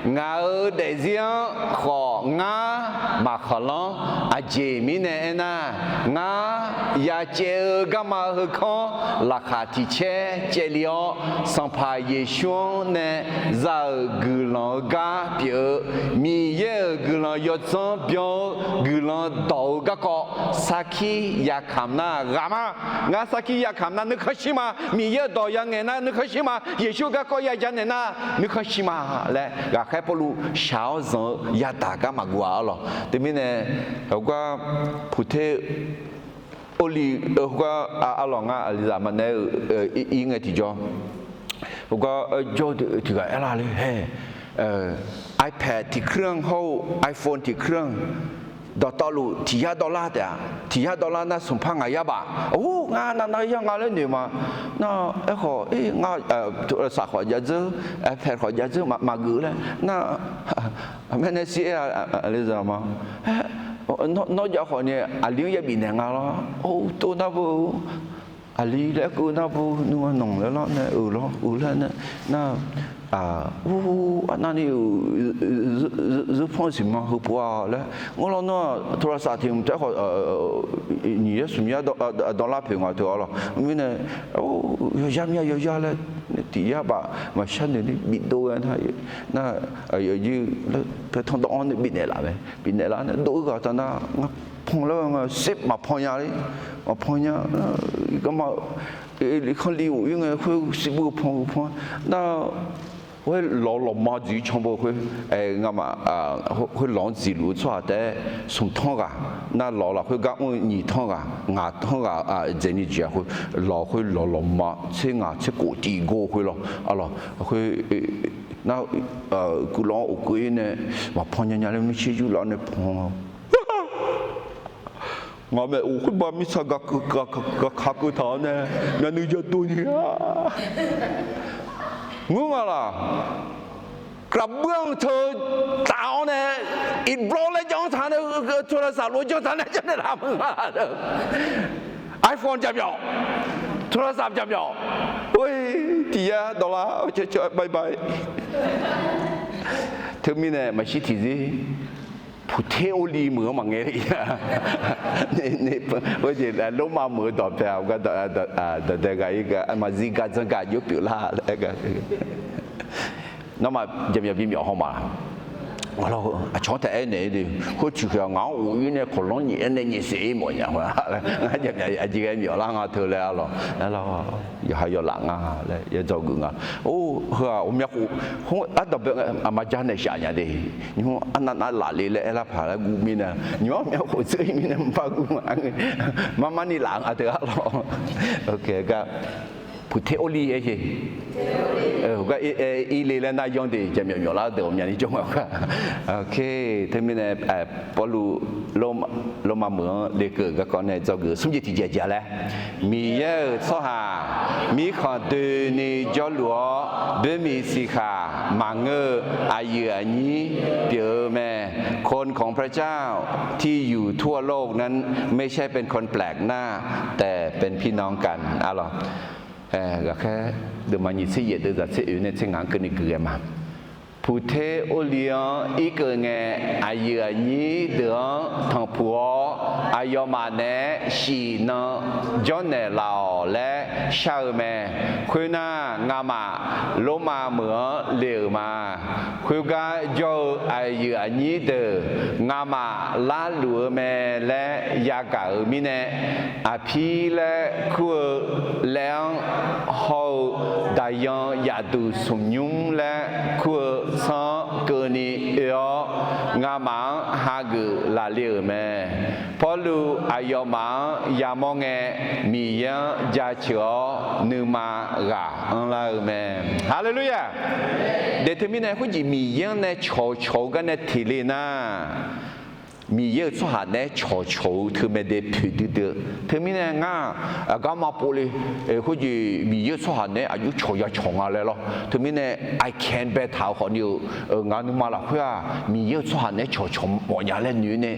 ngaq-euq daefzir-anr khawf ngar maqkhanqlanr. Aqjeq mirnae aernar, ngar yacaev-eu garma heukanr laqkhaq tiq caer caev le-awr, Sanqpaq Yeqsur-anr nae za-euq guiqlanq-eu gar pyeuf-eu, Miqyaer-euq guiqlanq yawdzanr byan-eu guiqlanq dawq-eu garkawv sarkir yakamq nar ghaq ma. Ngar sarkir yakamq nar nuikhanr shir ma. Miqyaer-euq dawq yangaeq nar nuikhanr shir ma. Yeqsur garkawv yaja naeq nar nuikhanr shir ma laer ghaqkhaer Pawrluv shaq-awr zanq-eu yadaq gar maqguv-a arlawq. Teumirnae, heugar puqter orli, heugar arlawq ngar aqlizaq maqnaeq-eu ir ngae tiqjawr, heugar jawr tiqghaq aerlar le hae, iPad tiq keuranq hawr-eu iPhone tiq keuranq dawqtawvluf tiq yar dawvlar taef-a. Tiq yar dawvlar nar smqpar ngaq yar baf. Or, ngar navnav yar nga laer noeq ma. Nar, aerkhawf, ngar, saq khawf jav dzeur, iPad khawf jav dzeur maqgeuf laer nar, aqmaer nae shir-aer aqlizaq ma. Nawr jav khawf ni aqli-anr yabif naeq nga lawr. Or, tov nar beu, aqli laer keuv nar beu, nuima nanq laer lawr nae, euq lawr, euq laer nae, nar, ur, arnavni-euq zeur panr siqma heupov-a laer, ngeur lawr nar-aq, โทรศัพท์ tiq mq taef khawf nyiq yar smq yar dawvlar poeq nga teu arlawq. Mirnae, yawzar mya yawzar laer, tiq yar baf maqshar noeq ni bifdov ghae nar, nar, aqyuif aqnyir laer paertanr dawv-anr nae bifnaeq laf mae. Bifnaeq laf nae dov-ir ghaq taf nar, ngar pan laer nga sir maqpan nya le, maqpan nya, garma kanr li of-ir ngae khoer sir bur-eu pan-eu pan nar, khoer lawq lawqma dzuif can beu khoer, ngamaf, khoer lawq-anr dzuif luf-eu tsawrhaq taef-aer smq tanr ghaq, nar lawq lafkhoer gar mr-eu nyiq tanr ghaq ngaq tanr ghaq dzaeqni jeq-a khoer, lawq khoer lawq lawqma tser ngaq tser khof tiq gor khoer lawr, arlawq khoer, nar, guiqlanq-anr of keuv-ir nae maqpan nya nya laer mrshir yur laf-awr nae pan Ngaq maeq of khoerbav mirtsaq gaq kakeuv taq-awr nae myavnuiv yadov ni-a, ngeur nga laq. Gaqbuir-anr teu taf-awr nae, iqbawr laer janr taq nae, โทรศัพท์ lof janr taq nae janrnaeq laf meuq nga laq. iPhone jaqmyawf, โทรศัพท์ jaqmyawf, or, tiq yar dawvlar caer caer-aer bye bye. Teumirnae maqshir tiqzir puqter orli meuq-anr maqngae le-a. Lormav meuq-eu dawqpae-aq gar dawqdae ghaq-ir gar maqzir gar dzanr gar aqjox pyeuflar laer gar. Nawmaf jaqmyawf bimyawf haw ma. Aqcawq-anr taef-aer naeq-ir de, khoer tiq khoeq-aq ngaq-anr of-ir nae kawqlanr nyiq-aer nae nyiq saef-ir mawf nya. Ngar jaqmyawf aqjeq ghae myawf lar nga teu laer arlawq, yawqha yawlaf nga laer yawdzawgeuf nga. Or, heu-aq ghawqmya khof, ardanqbae aqma ja naeq shaf nya de. Nymr arnav nav laf le laer aerlar paq laer guv mirnae, nymr ghawqmya khof dzeur-ir mirnae maqpar guv ma. Mar mar ni laf nga teu arlawq. Gar puqter orli aer-eu, gar ir le laer nar yanr de, jaqmyawf myawf lar deuq ghawqmyani jawr nga gar. Teumirnae Pawrluv Lormav meuq-anr lekeuv-euq garkawv nae dzawgeuf smr jeq tiqjeq jeq laer, Miqyaer-euq tsawrhaq mirkhanq doeni jawrluf-awr, boermiq siqkhaq maqngeur-eu aqyuif aqnyir pyeuf-eu mae. คนของพระเจ้าที่อยู่ทั่วโลกนั้นไม่ใช่เป็นคนแปลกหน้า แต่เป็นพี่น้องกัน arlawq. Ghaqkhaer deuvma nyiq tser yaef deuv zaq tser oeq nae tser ngaq-anr keuvni gui ghae ma. Puqter orli-anr irkeuv ngae, aqyuif aqnyir deuq-anr tanqpuq-awr, aqyawfmaf naeq-aer shif nan janrnaeq laf-awq laer shar-eu mae. Khoernar, ngamaf Lormav meuq-anr le-euq ma. Khoergar jawr-eu aqyuif aqnyir deuq, ngamaf larluf-eu mae laer yagaq-euq mirnae, Aqpir laer kur-eu laer-anr hawr-eu, Daqyan yaqduq smq nymr laer kur-eu sanr-anr keuvni oe-awr, ngamaf-anr hageuf laf le-euq mae. Pawrluv aqyawfmaf-anr yamawr ngae, Miqyaer-anr jaceuq-awr nuima ghaq anrlar-eu mae. Haleluya! Daeq teumirnae khoerjeq Miqyaer-anr nae cawqcawq-eu garnae teq le nar, Miqyaer-euq tsawrhaq naeq-aer cawqcawq-eu teumae dae poeqdui dui-eu. Teumirnae ngar aqgarma pov le, khoerjeq Miqyaer-euq tsawrhaq naeq-aer aqjox cawq ya cawq nga laer lawr. Teumirnae I can baetaq-eu khawfni-eu, ngaq nuima lafkhoer-aq Miqyaer-euq tsawrhaq naeq-aer cawqcawq mawfnya laer noeq-aer nae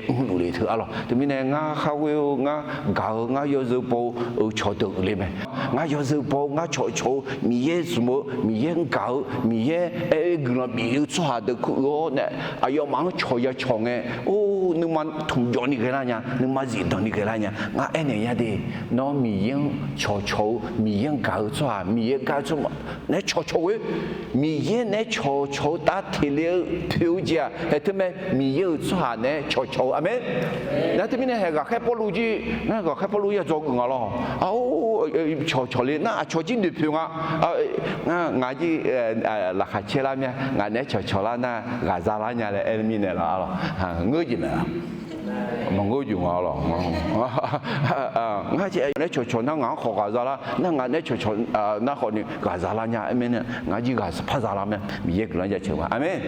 mrluf le teu arlawq. Teumirnae ngar kharghoer-eu, ngar gaq-eu, ngar yawzeu baw-eu cawqdeuq uiqle mae. Ngar yawzeu baw-eu, ngar cawqcawq-eu, Miqyaer zmq-eu, Miqyaer-anr gaq-eu, Miqyaer aer-eu guiqlanq bif-eu tsawrhaq deuq kur-awr nae, aqyawfmaf-anr cawq ya cawq ngae, or, nuima tmqjawv ni ghaelar nya, nuima zifdanq ni ghaelar nya. Ngar aernaeq nya de, nawr Miqyaer-anr cawqcawq-eu, Miqyaer-anr gaq-eu tsawrhaq, Miqyaer gaq-eu tsawrhaq naeq-aer cawqcawq-eu, Miqyaer naeq-aer cawqcawq-eu tav teq le-eu poeq-eu jeq-aq, haeq teumae Miqyaer-euq tsawrhaq naeq-aer cawqcawq-eu. Aqmeq. Nar teumirnae haeq ghaqkhaer Pawrluv jir, ngar ghaqkhaer Pawrluv ya dzawgeuf nga lawr. Ar, cawqcawq le nar aqcawq jir noeqpoeq nga. Ngar, ngaq jir laqkhaq caerlar mir-a, ngaq naeq-aer cawqcawq lar nar ghaqza lar nya laer aer-eu mirnae lawr arlawq. Ngeur jeq mae-a. Maqngeur jeq nga lawr. Ngar jeq naeq-aer cawqcawq nar ngaq-anr khawf ghaqza lar, nar ngaq naeq-aer cawqcawq nar khawfni ghaqza lar nya aer mirnae, ngaq jir ghaq par za lar mir-a. Miqyaer guiqlanq jaceuq ma. Aqmeq.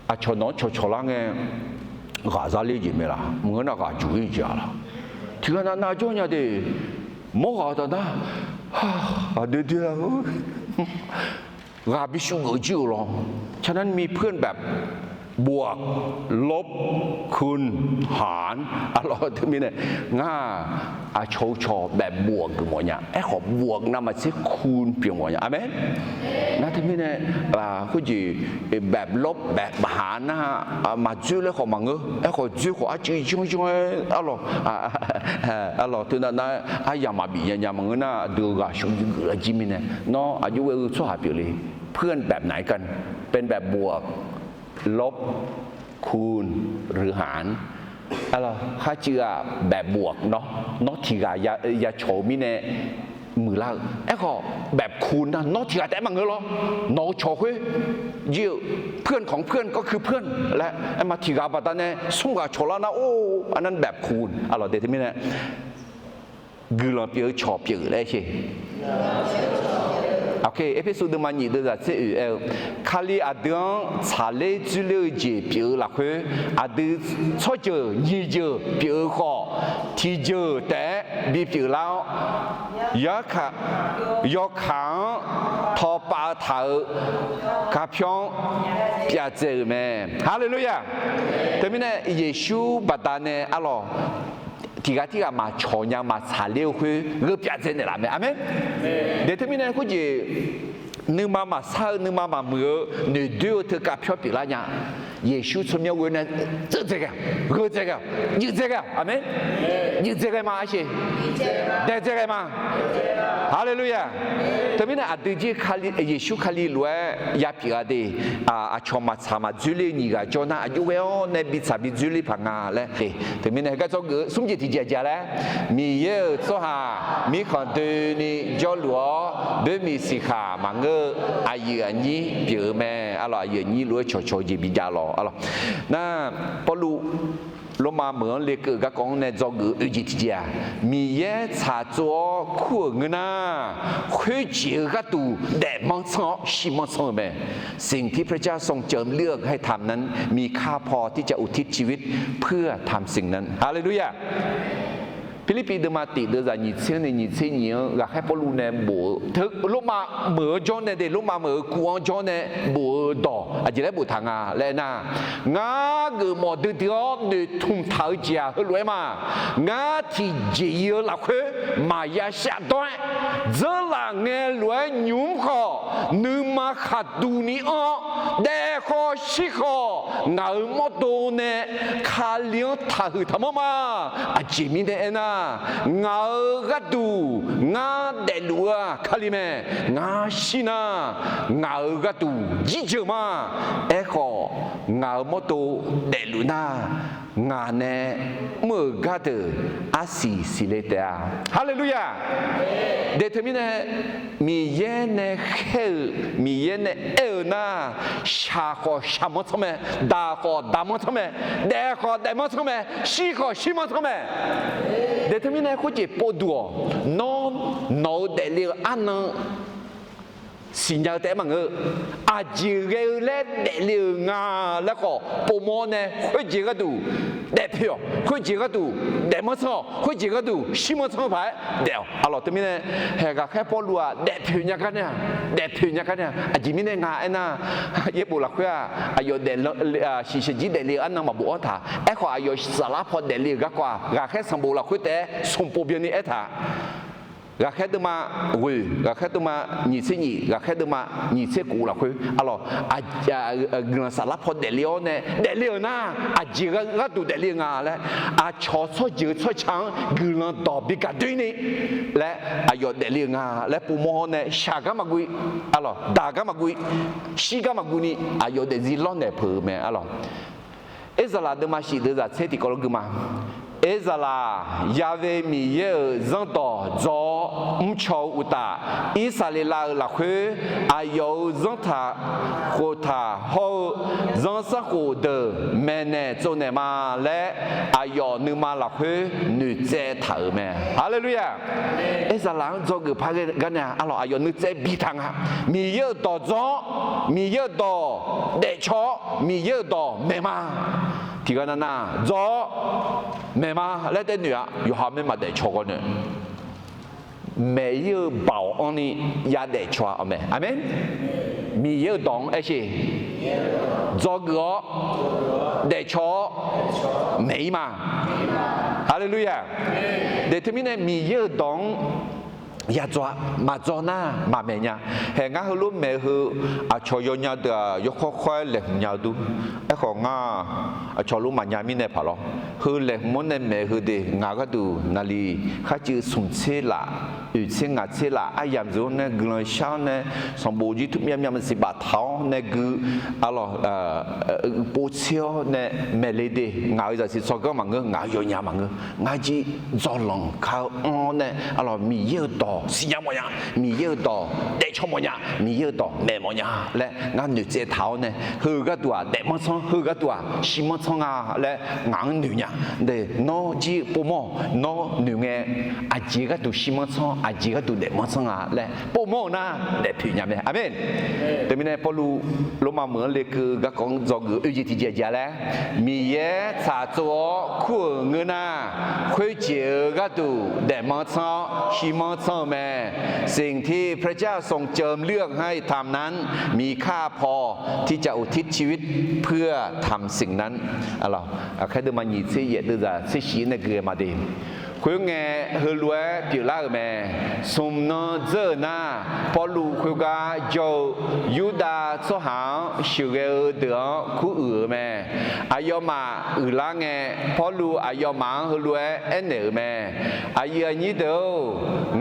Aqcawq nawq-anr cawqcawq lar ngae, ghaqza ler jeq mae laq? Maqngeur nar ghaq juq ler jeq-a laq? Tiqghaq nav nav jawr nya de, mawr ghaq taf nar, aqdui dui-a, ghaq bi shuv geuf jir-euq lawr. ฉะนั้นมีเพื่อนแบบบวก ลบ คูณ หาร arlawq. Teumirnae ngar-aq aqcawq-eu cawq แบบบวก geufmawf nya. Aerkhawf บวก navmaqtser คูณ pyeufmawf nya. Aqmeq. Nar teumirnae khoerjeq แบบลบ แบบหาร nar maqdzoer laer khawf maqngeur. Aerkhawf dzoer khawf arcuiv janr janr-aer arlawq. Arlawq teunav nar aryamq maqbif nya nya maqngeur nar aqdui-eu ghaq shawq-eu geuf-a jir mirnae, nawr aqjox ghae-eu tsawrhaq pyeuf le. เพื่อนแบบไหนกัน เป็นแบบบวก ลบ คูณ หรือ หาร arlawq. Kharcuiv-aq แบบบวก nawr, nawr tiqghaq ya cawq-eu mirnae muiqlar-eu. Aerkhawf แบบคูณ nar nawr tiqghaq taef-aer maqngeur lawr. Nawq-eu cawq khoer jir-eu เพื่อนของเพื่อนก็คือเพื่อน laer aerma tiqghaq baqdanae smr ghaq cawq lar nar, or, อันนั้นแบบคูณ arlawq. Daeq teumirnae guiqlanq pyeuf-eu cawq pyeuf laer sher. Erpersu deuvma nyiq deuvzaq tser oeq aer-eu, Kali aqdui-anr tsaqler dzoerler-eu jeq pyeuf-eu lafkhoer, aqdui tsawrjeuq nyiq jeuq pyeuf-eu khawf, tiqjeuq taef-aer bipyeuf lar-awr, yarkaq, yawkaq-anr tawpav taq-eu garpyawr-anr pyavtsaev-euq mae. Haleluya! Teumirnae Yeqsur baqdanae arlawq, tiqghaq tirghaq maqcawq nya maqtsaqler-eu khoer gheu pyavtsaev naeqlaf mae. Aqmeq. Daeq teumirnae khoerjeq nuima maqsar-eu, nuima maqmuiq-eu, noeqdoer-eu teu garpyawr pyeuflar nya. Yeqsur tsawrmyanr ghoe nae tseuvtsaev ghae-aq, gheutsaev ghae-aq, juivtsaev ghae-aq. Aqmeq. Juivtsaev ghae ma arse. Daeqtsaev ghae ma. Haleluya! Teumirnae aqdui jir Yeqsur Kali lof-aer yapyeuf-a de. Aqcawq maqtsaq maqdzoerler-eu nyiq ghaq jawr nar aqjox ghae-awr nae bitsaq bidzoerler paq nga laer. Teumirnae heugar dzawgeuf-eu smr jeq tiqjeq aqjeq laer, Miqyaer-euq tsawrhaq mirkhanq doeni jawrluf-awr, boermiq siqkhaq maqngeur-eu aqyuif aqnyir pyeuf-eu mae. Arlawq, aqyuif aqnyir lof-aer cawqcawq-eu jeq bijav lawq. Arlawq, nar Pawrluv Lormav meuq-anr lekeuv-euq garkawv-anr nae dzawgeuf-eu oeq jeq tiqjeq-aq, Miqyaer tsaqtsov-awr kur-euq ngeur nar, khoerjeq-eu gharduq daefmanr tsanr-awr shimanr tsanr-eu mae. สิ่งที่พระเจ้าทรงเจิมเลือกให้ทำนั้น มีค่าพอที่จะอุทิศชีวิตเพื่อทำสิ่งนั้น Haleluya! Pirlirpiv deuvma tiq deuvzaq nyiq tser-anr nae nyiq tser nyiq-anr ghaqkhaer Pawrluv nae bof-eu teu Lormav meuq-anr jawr nae de, Lormav meuq-eu kuv-anr jawr nae bof-eu dawq aqjeq laer boftaq nga laer aernar, ngar geufmawf duidui-awr noeqtmq taq-eu jeq-aq heulof-aer ma. Ngar tiqjeq-iq-eu lafkhoer maqya shafdawr-aer, dzeurlaf ngae lof-aer nymq-mr khawf, nuima khaqduq ni anr-awr, daef khawf shir khawf, ngaq-euq mawrdo nae Kali-anr taqhuiq taqmanr ma. Aqjeq mirnae aernar, ngaq-euq gharduq ngar daefluf-eu-aq Kali mae. Ngar shir nar, ngaq-euq gharduq jirjeuq ma. Aerkhawf, ngaq-euq mawrdo daefluf nar, ngaq nae mr-euq gardeuq arsiq siqle taef-a. Haleluya! Deuq teumirnae, Miqyaer nae khaer-euq, Miqyaer nae aer-eu nar, shaq khawf shaqmanr tsanr mae, daq khawf daqmanr tsanr mae, daef khawf daefmanr tsanr mae, shir khawf shirmanr tsanr mae. Deuq teumirnae khoerjeq povduq-awq. Nawr, nawq-eu daefle-eu arnan siqnya-eu taef-aer maqngeur. Aqjeq ghae-eu laer daefle-euq nga laer khawf povmawr-awr nae, khoerjeq gharduq daefpoeq-awq, khoerjeq gharduq daefmanr tsanr-awq, khoerjeq gharduq shirmanr tsanr-eu paq-aer daef-awq. Arlawq, teumirnae, haeq ghaqkhaer Pawrluv-aq daefpoeq nya gar nae-a, daefpoeq nya gar nae-a. Aqjeq mirnae nga aernar, yaerbof lafkhoer-aq, aqyawf daef, shiqshaq jir daefle-eu arnan maqbof-anr taq. Aerkhawf, aqyawf saflar paw daefle-euq garkawv-aq, ghaqkhaer sanqbof lafkhoer taef-aer smq pov byanni aertaq. Ghaqkhaer deuvma ghoeq, ghaqkhaer deuvma nyiq tser nyiq, ghaqkhaer deuvma nyiq tser khof lafkhoer, arlawq, guiqlanq saflar paw daefle-awr nae daefle-euq nar, aqjeq gharduq daefle-eu nga laer, aqcawq tsawrjeuq tsawrca-anr guiqlanq dawq bi gaq doeni laer, aqyawf daefle-euq nga laer povmawr-awr nae, shaq gar maqguv, arlawq, daq gar maqguv, shir gar maqguv ni aqyawf daefzir lawrnaeq peuq-eu mae, arlawq. Erzaqlaq deuvma shif deuvzaq tser tiqkawv lof gui ma. Erzaqlaq, Ya've Miqyaer-euq zanrdawq dzaw-awr mrcaw-eu uqtaf, Irsaqleqlav-euq lafkhoer aqyawf-euq zanrtaq khoftaq hawr-eu zanrsanrkhof deuq maeqnaeq tsovnaeq ma laer, aqyawf nuima lafkhoer noeqtsaev taq-euq mae. Haleluya! Erzaqlaq-anr dzawgeuf par ghae gar nae-a, arlawq, aqyawf nuitsaev bi taq nga. Miqyaer-euq dawq dzaw-awr, Miqyaer-euq dawq daefcaw-awr, Miqyaer-euq dawq maeq ma. Tiqghaq nav nav dzaw-awr maeq ma laer tae noeq-a. Yawqha maer maqdaef caw ghawv nae, maeq-ir-eu baoq anrni yadaef caw-a. Aqmeq. Aqmeq. Miqyaer-euq dawq-anr aer sheq, dzawgeuf-awr, daefcaw-awr maeq-ir ma. Haleluya! Deuq teumirnae Miqyaer-euq dawq-anr yadzaw-a. Maqdzaw nar maqmaeq nya. Haeq ngar heulof maeq-eu heu, aqcawq yawnya deuq-aq yawkawr kawr-aer laeqhmq nya-eu dur. Aerkhawf ngar aqcawq lof maqnya mirnae paq lawr. Heu laeqhmq-anr nae maeq-eu heu deuq ngaq gharduq naqli kharcuiv smq tser laf, oeq tser ngaq tser laf aryamq zeuq-anr nae guiqlanq shar-awr nae, sanqbof jir tmr myavmyav maqsiq baftaq-awr nae gui, arlawq, uqpov tser-awr nae maeqle de. Ngaq-euq zaqsiq tsawrganr maqngeur, ngaq-euq yawnya maqngeur. Ngar jir dzawlanq ka-eu anr-awr nae, arlawq, Miqyaer-euq dawq siqnya mawfnya, Miqyaer-euq dawq daefcaw mawfnya, Miqyaer-euq dawq maeq mawfnya laer ngar noeqtsaev taq-awr nae, heu gharduq-aq daefmanr tsanr, heu gharduq-aq shirmanr tsanr nga laer ngaq-anr noeq nya. Nawr jir povmawr-awq. Nawr noeq ngae, aqjeq gharduq shirmanr tsanr, aqjeq gharduq daefmanr tsanr nga laer povmawr-eu nar daefpoeq nya mae. Aqmeq. Teumirnae Pawrluv Lormav meuq-anr lekeuv-eu garkawv-anr dzawgeuf-eu oejeq tiqjeq aqjeq-a laer, Miqyaer tsaqtsov-awr kur-euq ngeur nar, khoerjeq-euq gharduq daefmanr tsanr-awr shirmanr tsanr-eu mae. สิ่งที่พระเจ้าทรงเจิมเลือกให้ทำนั้น มีค่าพอที่จะอุทิศชีวิตเพื่อทำสิ่งนั้น Aqkhaer deuvma nyiq tser yaef deuvzaq tser shif nae gui-aer ma de. Khoerngae, heulof-aer pyeuflar-euq mae. Smq nan dzeur-euq nar, Pawrluv khoergar jawr-eu Yurdav tsawrhaq-anr sheuqghae-eu deuq-anr kuruiq-eu mae. Aqyawfmaf uiqlar ngae, Pawrluv aqyawfmaf-anr heulof-aer aernaeq-euq mae. Aqyuif aqnyir deuq-or,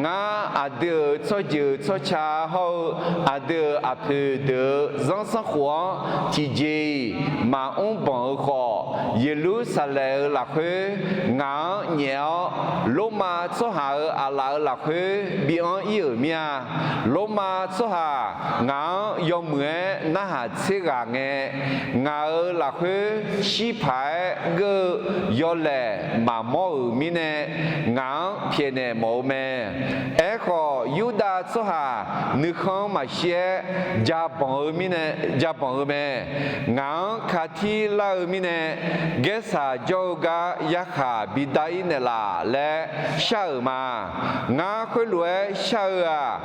ngar aqdui-euq tsawrjeuq tsawrca hawr-eu aqdui-euq aqpoeq deuq-euq zanrsanrkhof-anr tiqjeq-iq maqmr banq-eu khawf, Yeqlursaqlaeq-euq lafkhoer ngaq-anr nyaef-awr, Lormav tsawrhaq-euq aqlaf-euq lafkhoer bi anr-ir-euq mir-a. Lormav tsawrhaq ngaq-anr yawmuiq-aer narhaq tser ghaq ngae, ngaq-euq lafkhoer shir paq-aer geur-eu yawlaeq maqmawr-euq mirnae, ngaq-anr pyaeqnaeq mawf-eu mae. Aerkhawf, Yurdav tsawrhaq nuikhanr maqshir-aer jabanq-eu mirnae, jabanq-eu mae. Ngaq-anr katir lar-eu mirnae, Gaersaq jawr-eu gar yarkhaq bidar-ir naeqlaf laer shar-euq ma. Ngar khoerlof-aer shar-eu-aq,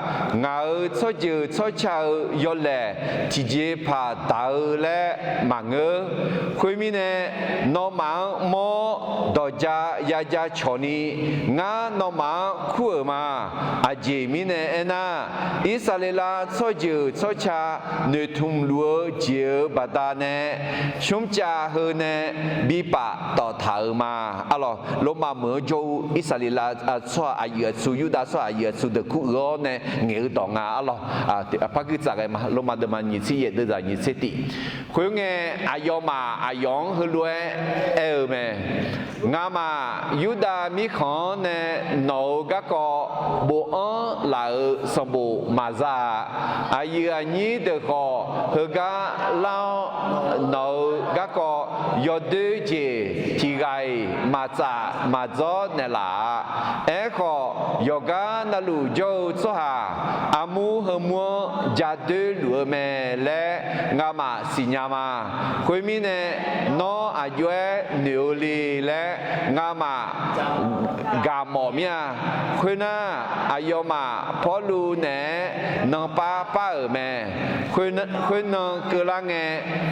ngaq-euq tsawrjeuq tsawrca-eu yawlaeq tiqjeqpaq daq-eu laer maqngeur. Khoermirnae, nawmaf-anr mawr-awr dawqja yaja cawq ni, ngar nawmaf-anr kur-euq ma. Aqjeq mirnae Aernar, Irsaqleqlav tsawrjeuq tsawrca noeqtmq luf-eu jeq-euq baqdanae, smrcav heu nae bi paftawf taq-euq ma. Arlawq, Lormav meuq-anr jawr-eu Irsaqleqlav tsawrhaq aqyuif aqtsu, Yurdav tsawrhaq aqyuif aqtsu deuq kur-eu-awr nae ngaeq-eu dawq nga. Arlawq, par guir tsaf ghae ma. Lormav deuvma nyiq tser yaef deuvzaq nyiq tser tiq. Khoerngae, aqyawfmaf aqyawf-anr heulof-aer aer-eu mae. Ngamaf Yurdav mirkhanq-anr nae nawq-euq garkawv bofanr laf-euq sanqbof maqza-a. Aqyuif aqnyir deuq khawf, heugar lar-awr, nawq-euq garkawv yawdoer jeq tiq ghaq-iq maqtsaf maqdzawr naeqlaf-a. Aerkhawf, yawqgar navluf jawr-eu tsawrhaq armur heumur-anr ja doer luf-eu mae laer ngamaf siqnya ma. Khoermirnae, nawr aqjox-aer noeq-eu le laer ngamaf gaq mawf mir-a. Khoernar, aqyawfmaf Pawrluv naeq-aer nanpar par-euq mae. Khoernan keuvlar ngae,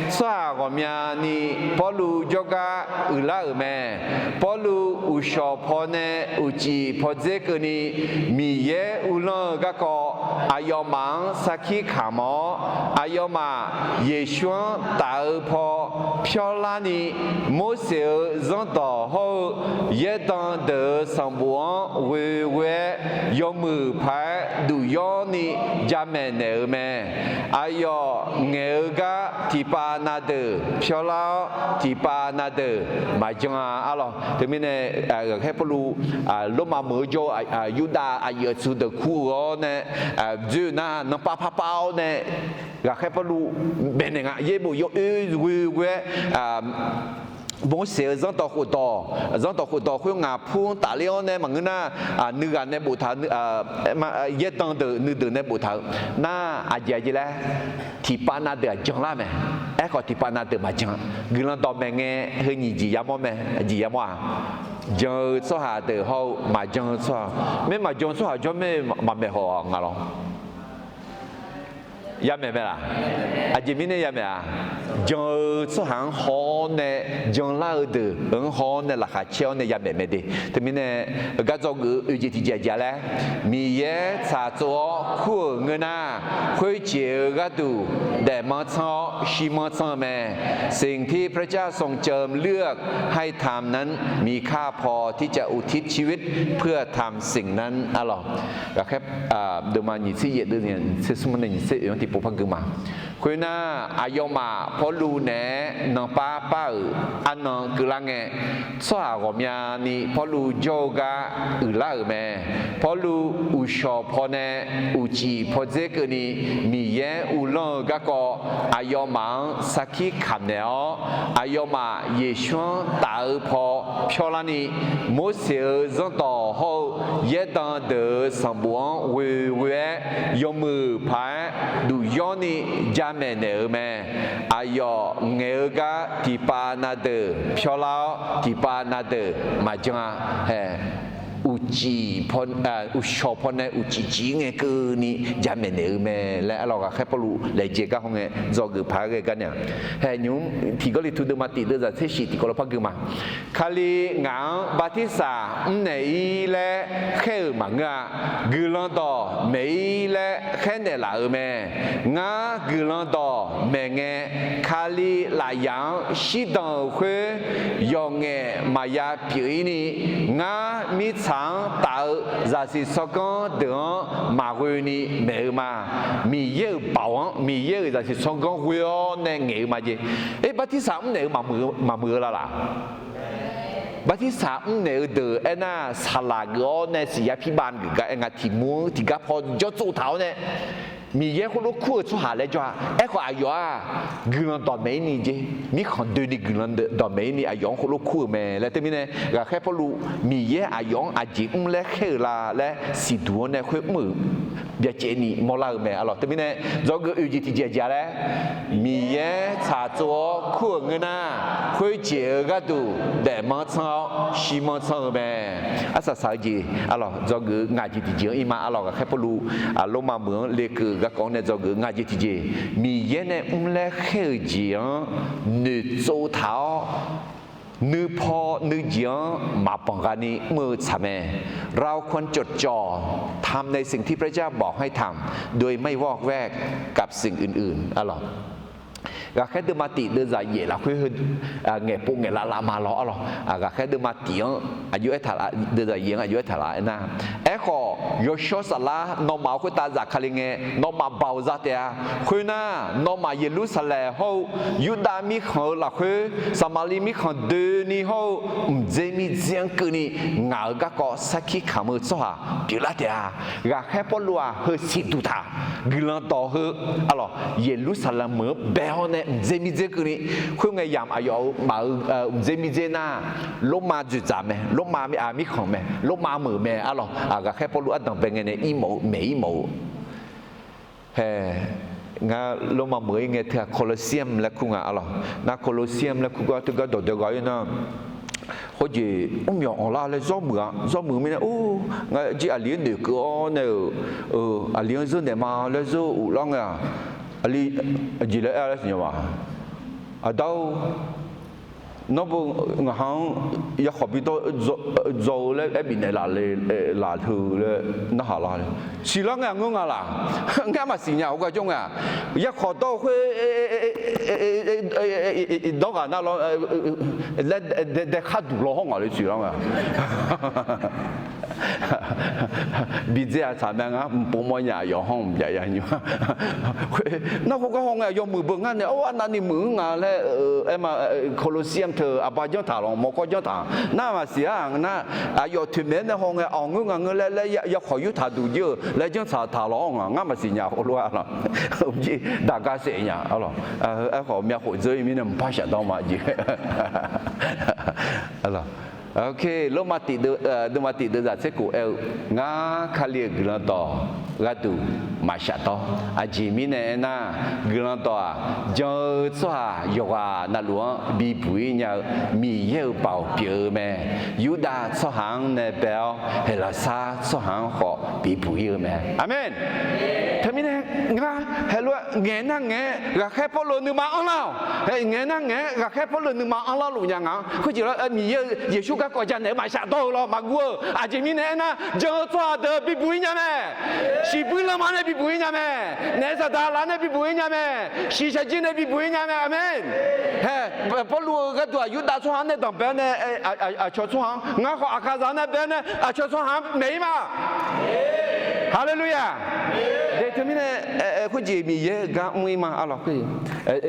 tsawrhaq ghawqmyani Pawrluv jawrgar uiqlar-euq mae. Pawrluv uqshawq pawnae uqcif pawdzer keuvni, Miqyaer uvlanr-eu garkawv aqyawfmaf-anr sarkir kamq-awr, aqyawfmaf Yeqsur-anr taf-eu paw pyawrlarni, Morseq-euq zanrdawq hawr-eu yaerdan deuq-euq sanqbof-anr ghoeghoe-aer yawmuiq paq-aer duq yawrni jamaeq naeq-euq mae. Aqyawf ngaeq-eu gar tiqpav na deuq pyawrlar-awr, tiqpav na deuq maqjan-a. Arlawq, teumirnae, Ghaqkhaer Pawrluv Lormav meuq-eu jawr-eu Yurdav aqyuif aqtsu deuq kur-eu-awr nae dzoer-eu nar, nanpav parpav-awr nae Ghaqkhaer Pawrluv baenaeq nga. Yaerbof yawoer ghoeghoe-aer Morseq-euq zanrdawq khofdawq, zanrdawq khofdawq khoer ngaq pur-anr tafler-awr nae maqngeur nar, nuighaq nae boftaq-eu, yaerdan deuq nuideuq nae boftaq-eu nar, aqjeq aqjeq laer tiqpav na deuq-aq janlar mae. Aerkhawf, tiqpav na deuq maqjan. Guiqlanq dawqmaeq ngae, heu nyiq jeq yamawr mae. Aqjeq yamawr-aq, jan-eu tsawrhaq deuq hawr-eu maqjan-eu tsawrhaq, maer maqjan-eu tsawrhaq jawr mae, maqmaeq haw nga lawr. Yamaeq mae laq? Aqjeq mirnae yamaeq-a? Jan-eu tsawrhaq-anr haw-awr nae, janlar-eu deuq-anr haw-awr nae laqkhaq caer-awr nae yamaeq mae de. Teumirnae, heugar dzawgeuf-eu oeq jeq tiqjeq aqjeq-a laer, Miqyaer tsaqtsov-awr kur-euq ngeur nar, khoerjeq-euq gharduq daefmanr tsanr-awr shimanr tsanr-eu mae. สิ่งที่พระเจ้าทรงเจิมเลือกให้ทำนั้น มีค่าพอที่จะอุทิศชีวิตเพื่อทำสิ่งนั้น Arlawq, Ghaqkhaer deuvma nyiq tser yaef deuvzaq nyiq tser smr nae nyiq tser oeq-anr tiqpov par gui ma. Khoernar, aqyawfmaf Pawrluv naeq-aer nanpar par-euq arnan keuvlar ngae, tsawrhaq ghawqmyani Pawrluv jawr-eu gar uiqlar-euq mae. Pawrluv uqshawq pawnae uqcif pawdzer keuvni, Miqyaer uvlanr-eu garkawv aqyawfmaf-anr sarkir kamq naeq-awr, aqyawfmaf Yeqsur-anr taf-eu paw pyawrlarni, Morseq-euq zanrdawq hawr-eu yaerdan deuq-euq sanqbof-anr ghoeghoe-aer yawmuiq paq-aer duq yawrni jamaeq naeq-euq mae. Aqyawf ngaeq-eu gar tiqpav na deuq pyawrlar-awr, tiqpav na deuq maqjan-a. Hae, uqcif, uqshawq pawnae uqcif cif-ir ngae keuvni jamaeq naeq-eu mae laer, Arlawq, Ghaqkhaer Pawrluv laejae gar hawngae dzawgeuf paq-aer ghae gar nae-aq, hae nymq-mr tiq Gawrliqtu deuvma tiq deuvzaq tser shif tiqkawv lawr par gui ma. Kali ngaq-anr bartirsaq mrnaeq-ir laer khaer-euq maqngeur-a. Guiqlanq dawq maeq-ir laer khaer naeqlaf-euq mae. Ngar guiqlanq dawq maeq ngae, Kali lafyaq-anr shirdan-euq khoer yawqngaef maqya pyeuf-ir ni, ngar mirtsaq-anr taf-eu zaqsiq tsawrganr deuq-anr maqghoe ni maeq-eu ma. Miqyaer-euq baoq-anr, Miqyaer-euq zaqsiq tsawrganr ghoe-awr nae ngaeq-eu ma jeq. Aer, bartirsaq mrnaeq-eu maqmuiq-eu la laq? Bartirsaq mrnaeq-eu deuq aernar, saqlaq geuf-awr nae siqya pirbav geuf gar aer nga. Tiq mur-anr tiqgar paw jawr tsov taq-awr nae, Miqyaer khoerlof kur-eu tsawrhaq laer jawr-a. Aerkhawf, aqyawf-aq, guiqlanq dawqmaeq-ir ni jeq, mirkhanq doeni guiqlanq dawqmaeq-ir ni aqyawf-anr khoerlof kur-euq mae laer. Teumirnae, Ghaqkhaer Pawrluv Miqyaer aqyawf-anr aqjeq mr laer khaer-euq la laer siqduq-awr nae khoer mr-euq byacaevni mawrlar-eu mae, Arlawq. Teumirnae, dzawgeuf oeq jeq tiqjeq aqjeq-a laer, Miqyaer tsaqtsov-awr kur-euq ngeur nar, khoerjeq-euq gharduq daefmanr tsanr-awr shimanr tsanr-eu mae. Arsaq saq-eu jeq, Arlawq, dzawgeuf-eu ngaq jeq tiqjeq-anr ir ma, Arlawq. Ghaqkhaer Pawrluv Lormav meuq-anr lekeuv-euq garkawv-anr nae dzawgeuf-eu ngaq jeq tiqjeq, Miqyaer nae mr laer khaer-euq jeq-anr noeqtsov taq-awr nuipaw nuijeq-anr maqbanq ghani mr-eu tsaq mae. เราควรจดจ่อทำในสิ่งที่พระเจ้าบอกให้ทำ โดยไม่วอกแวกกับสิ่งอื่นๆ arlawq. Ghaqkhaer deuvma tiq deuvzaq yaef lafkhoer heu ngaeqpov ngaeqlav lavma lawr arlawq. Ghaqkhaer deuvma tiq-anr aqjox aertaq, deuvzaq yaef-anr aqjox aertaq laf aernar, aerkhawf yawshawr saflar nawmaf-euq khoertav zafkale ngae, nawmaf baoq za taef-a. Khoernar, nawmaf Yeqlursaqlaeq hawr-eu Yurdav mirkhanq-eu lafkhoer, Saqmaqliv mirkhanq doeni hawr-eu mqdzer mirdzer-anr keuvni ngaq-euq garkawv sarkir kamq-eu tsawrhaq pyeuflar taef-a. Ghaqkhaer Pawrluv-aq heusiq duq taq guiqlanq dawq heu arlawq, Yeqlursaqlaeq meuq-anr bae-awr nae mqdzer mirdzer keuvni, khoerngae yamq aqyawf-euq maqeu mqdzer mirdzer nar, Lormav dzoeqdzaq mae, Lormav mirkhanq mae, Lormav meuq mae arlawq. Ghaqkhaer Pawrluv ardanq bae ngae nae ir mawf-eu maeq ir mawf-eu Hae, ngar Lormav meuq-ir ngae teu-aq Colosseum laer kur nga arlawq. Nar Colosseum laer kur gar teugar dawqdeuq ghaq-ir nar, khoerjeq mrmyawq anqlar laer zawr muiq-a. Zawr muiq mirnae, or, ngar jir aqli-anr noeqkeuv-awr nae-euq, aqli-anr zeur naeq ma laer zeur uvlar ngae-aq, aqli, aqjeq laer aer-a laer siqnya ma. Aqda-or, nawr bo ngaq ha-anr yakhawf bidawr dzaw-eu laer aer bifnaeq laf le, laf heu laer narhaq lar le. Siqlar ngae-aq ngeur nga laq? Ngar maqsiq nya-a. Heugar jawr ngae-aq, yakhawf dawr-eu khoer dawr ghaq nar lawr laer dae khar duq law hawr ngaq le siqlar ngae. Bidzaer-aq tsaq mae, ngar mqpov mawrnya aqyawf hawr mqbyav ya nymr. Nar khoergar haw ngae yawmuiq beu ngar nae, or, arnavni muiq-anr nga laer aer ma. Colosseum teu aqba janr taq lawq, mawrkawr janr taq. Nar maqsiq-a nar, aqyawf toeqmaeq-aer nae haw ngae, awq ngeur nga ngeur laer, laer yakhawf yurtaq duq jir-euq laer janr tsaq taq lawq-awr nga, ngar maqsiq nya. Hawr lof-a lawq, jir daqgar saef nya arlawq. Aerkhawf myavkhof dzeur-ir mirnae mqpar shafdawr ma jeq arlawq. Lormav tiq deuvma tiq deuvzaq tser khof aer-eu, ngar Kali-euq guiqlanq dawq gharduq maqshafdawr. Aqjeq mirnae aernar, guiqlanq dawq-aq, jan-eu tsawrhaq yawqghaq navluf-anr bibuq-ir nya-eu Miqyaer-euq baoq pyeuf-eu mae. Yurdav tsawrhaq-anr nae bae-awr, Heqlaqsar tsawrhaq-anr khawf bibuq-ir-eu mae. Aqmeq. Teumirnae ngar heulof-aer ngaeq nar ngaeq-aer ghaqkhaer Pawrluv nuima anrlar-awq. Ngaeq nar ngaeq-aer ghaqkhaer Pawrluv nuima anrlar luf nya ngaq-anr khoerjeq lawr, Miqyaer-euq Yeqsur garkawv janaeq-eu maqshafdawr-eu lawr maqguv-eu. Aqjeq mirnae aernar, jan-eu tsawrhaq deuq bibuq-ir nya mae. Shiqbuir lanma nae bibuq-ir nya mae. Naef saqdaq laf nae bibuq-ir nya mae. Shiqshaq jir nae bibuq-ir nya mae. Aqmeq. Hae, Pawrluv-euq gharduq-aq Yurdav tsawrhaq-anr nae danqbae-awr nae, aqcawq tsawrhaq-anr, ngar khawf Aqkaqzaq-anr nae bae-awr nae aqcawq tsawrhaq-anr maeq-ir ma. Haleluya! Teumirnae khoerjeq Miqyaer-euq gar mr-ir ma arlawq.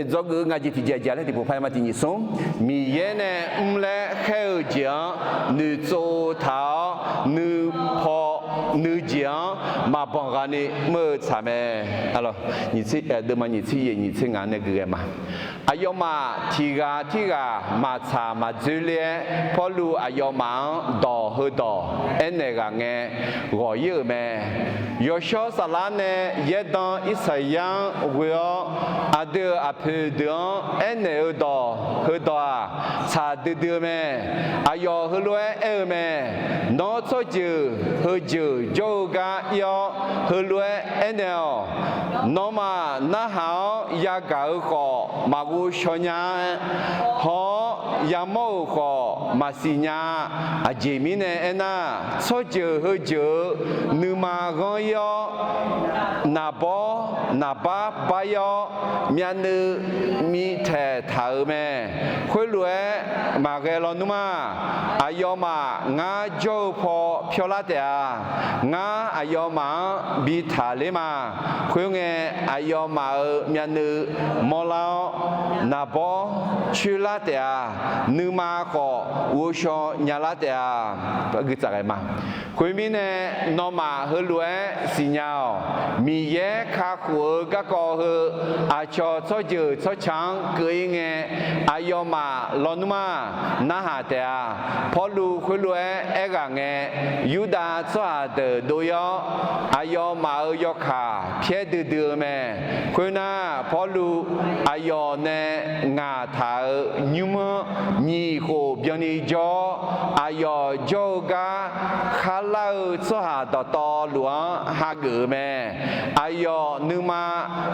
Dzawgeuf-eu ngaq jeq tiqjeq jeq laer tiqpov paq-aer ma. Tiq nyiq smr, Miqyaer nae mr laer khaer-eu jeq-anr noeqtsov taq-awr, nuipaw nuijeq-anr maqbanq ghaq ni mr-eu tsaq mae. Deuvma nyiq tser yaef nyiq tser ngaq nae gui ghae ma. Aqyawfmaf tiq ghaq tirghaq maqtsaq maqdzoerler-aer, Pawrluv aqyawfmaf-anr dawq heudawq aernaeq ghaq ngae, ghawq-ir-euq mae. Yawshawr saflar nae yaerdan Irsaqyar-anr ghoe-awr, aqdui-euq aqpoeq deuq-anr aernaeq-eu dawq heudawq-aq, tsaq duidui-eu mae. Aqyawf heulof-aer aer-eu mae. Nawr tsawrjeuq heujeuq jawr-eu gar ir-awr, heulof-aer aernaeq-awq. Nawmaf narhaq-awr yagaq-eu khawf maqghov shaw nya-a. Haw-awr yamawr-euq khawf maqsiq nya-a. Aqjeq mirnae aernar, tsawrjeuq heujeuq-eu nuima ghanr-ir-awr, naqbawr naqbar bar-ir-awr, myavnuiv mitaeq taq-euq mae. Khoerlof-aer maqghae lawnmr-a. Aqyawfmaf ngar jawr-eu paw pyawrlar taef-a. Ngar aqyawfmaf-anr bi taqler ma. Khoerngae, aqyawfmaf-euq myavnuiv mawrlar-awr, naqbawr coerlar taef-a. Nuima khawf ghovshaw nyalar taef-a. Khoermirnae, nawmaf heulof-aer siqnya-awq. Miqyaer kakhof-eu garkawv heu aqcawq tsawrjeuq tsawrca-anr keuv-ir ngae, aqyawfmaf lawnmr-aq, narhaq taef-a. Pawrluv khoerlof-aer aerghaq ngae, Yurdav tsawrhaq deuq dov-ir-awr, aqyawfmaf-euq yawkaq pyaer duidui-eu mae. Khoernar, Pawrluv aqyawf nae ngaq taq-euq nymr-anr nyiq khof byanni jawr-awr, aqyawf jawr-eu gar khar lar-eu tsawrhaq dawqtawvluf-anr hageuf-eu mae. Aqyawf nuima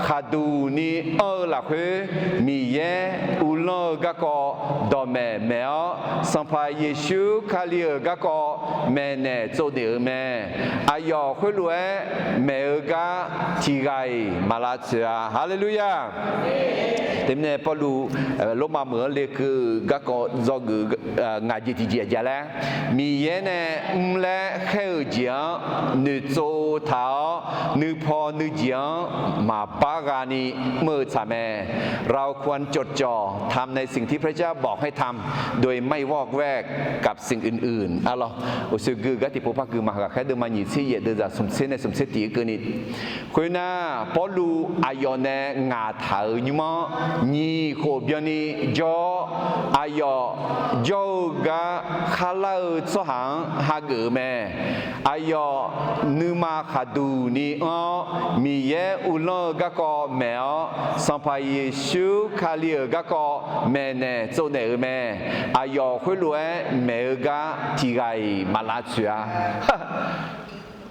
khaqduq ni anr-eu lafkhoer, Miqyaer uvlanr-eu garkawv dawqmaeq maeq-awr, Sanqpaq Yeqsur Kali-euq garkawv maeqnaeq tsovnaeq-euq mae. Aqyawf khoerlof-aer maeq-eu gar tiqghaq-iq maq lavtsoeq-a. Haleluya! Teumirnae Pawrluv Lormav meuq-anr lekeuv-euq garkawv dzawgeuf ngaq jeq tiqjeq aqjeq laer, Miqyaer nae mr laer khaer-euq jeq-anr noeqtsov taq-awr, nuipaw nuijeq-anr maqbar ghani mr-eu tsaq mae. เราควรจดจ่อทำในสิ่งที่พระเจ้าบอกให้ทำ โดยไม่วอกแวกกับสิ่งอื่นๆ Arlawq, uqshoe gui-eu gar tiqpov par gui ma. Ghaqkhaer deuvma nyiq tser yaef deuvzaq smq tser nae smq tser tiq-anr keuvni, khoernar, Pawrluv aqyawf nae ngaq taq-euq nymr-anr nyiq khof byanni jawr-awr, aqyawf jawr-eu gar kharlar-eu tsawrhaq-anr hageuf-eu mae. Aqyawf nuima khaqduq ni anr-awr, Miqyaer uvlanr-eu garkawv maeq-awr, Sanqpaq Yeqsur Kali-euq garkawv maeqnaeq tsovnaeq-euq mae. Aqyawf khoerlof-aer maeq-eu gar tiqghaq-iq maq lavtsoeq-a.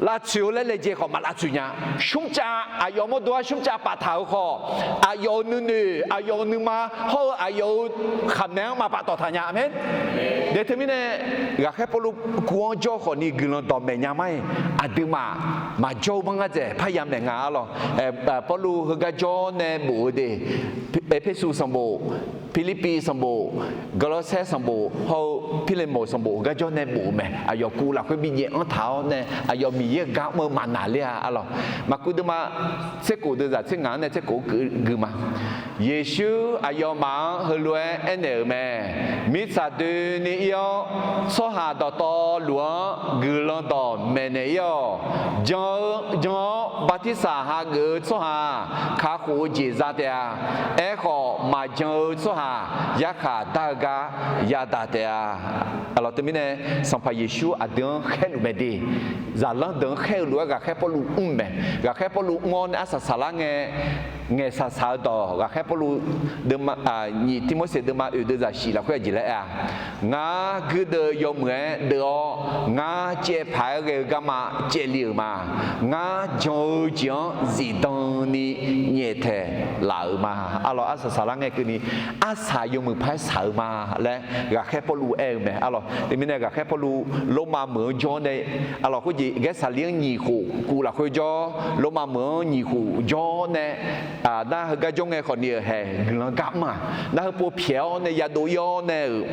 Lavtsoeq-eu laer laejae khawf maq lavtsoeq nya. Smrcav, aqyawf mawrdo-aer smrcav paftaq-euq khawf, aqyawf-euq nuinoeq, aqyawf-euq nuima hawr-eu aqyawf-euq khaqmae-anr maq paftawf taq nya. Aqmeq. Daeq teumirnae, ghaqkhaer Pawrluv kuv-anr jawr khawfni guiqlanq dawqmaeq nya mar-iq, aqduimaf maqjawr-eu mar ngar dzaeq parya maeq nga. Arlawq, Pawrluv heugar jawr nae bof-eu de, Erpersu sanqbof, Pirlirpiv sanqbof, Gawrlawrsaer sanqbof hawr-eu Pirlemoq sanqbof heugar jawr nae bof-eu mae. Aqyawf kuv lafkhoer binyaef anr taq-awr nae, aqyawf Miqyaer-euq gar mr-eu maqnaqler-a. Arlawq, maqkuv deuvma tserkof deuvzaq tser ngaq-anr nae tserkof-anr keuvgui ma. Yeqsur aqyawfmaf-anr heulof-aer aernaeq-euq mae. Mirtsaq doeni ir-awr, tsawrhaq dawqtawvluf-anr guiqlanq dawqmaeq naeq ir-awq. Jan-eu jan-awr bartirsaq hageuf-eu tsawrhaq-aq, kakhof-eu jeq za taef-a. Aerkhawf, maqjan-eu tsawrhaq yarkhaq dar-eu gar yadaq taef-a. Arlawq, teumirnae Sanqpaq Yeqsur aqdui-anr khaerluf mae de. Zaqlanr deuq-anr khaer-eu lof-aer ghaqkhaer Pawrluv mr mae. Ghaqkhaer Pawrluv mr-awr nae arsaq saqlar ngae, ngaeqsaq saq-eu dawq ghaqkhaer Pawrluv nyiq Tirmorseq deuvma oeq deuvzaq shif lafkhoer aqjeq laer aer-a. Ngar guirdeuv yawmuiq-aer deuv-awr, ngar caevpaq-aer ghae-eu garma caevli-euq ma. Ngar jan-eu jeq-anr zifdan ni nyaeftaeq laf-euq ma. Arlawq, arsaq saqlar ngae keuvni, arsaq yawmuiq paq-aer saq-eu ma laer ghaqkhaer Pawrluv aer-eu mae. Arlawq, teumirnae ghaqkhaer Pawrluv Lormav meuq-anr jawr nae, arlawq, khoerjeq Gaersaqlir-anr nyiq khof kuv lafkhoer jawr, Lormav meuq-anr nyiq khof jawr nae, nar heugar jawr ngae khawfni-euq haeq guiqlanq gar mr-aq, nar heupov pyaeq-awr nae yadov ir-awr nae-euq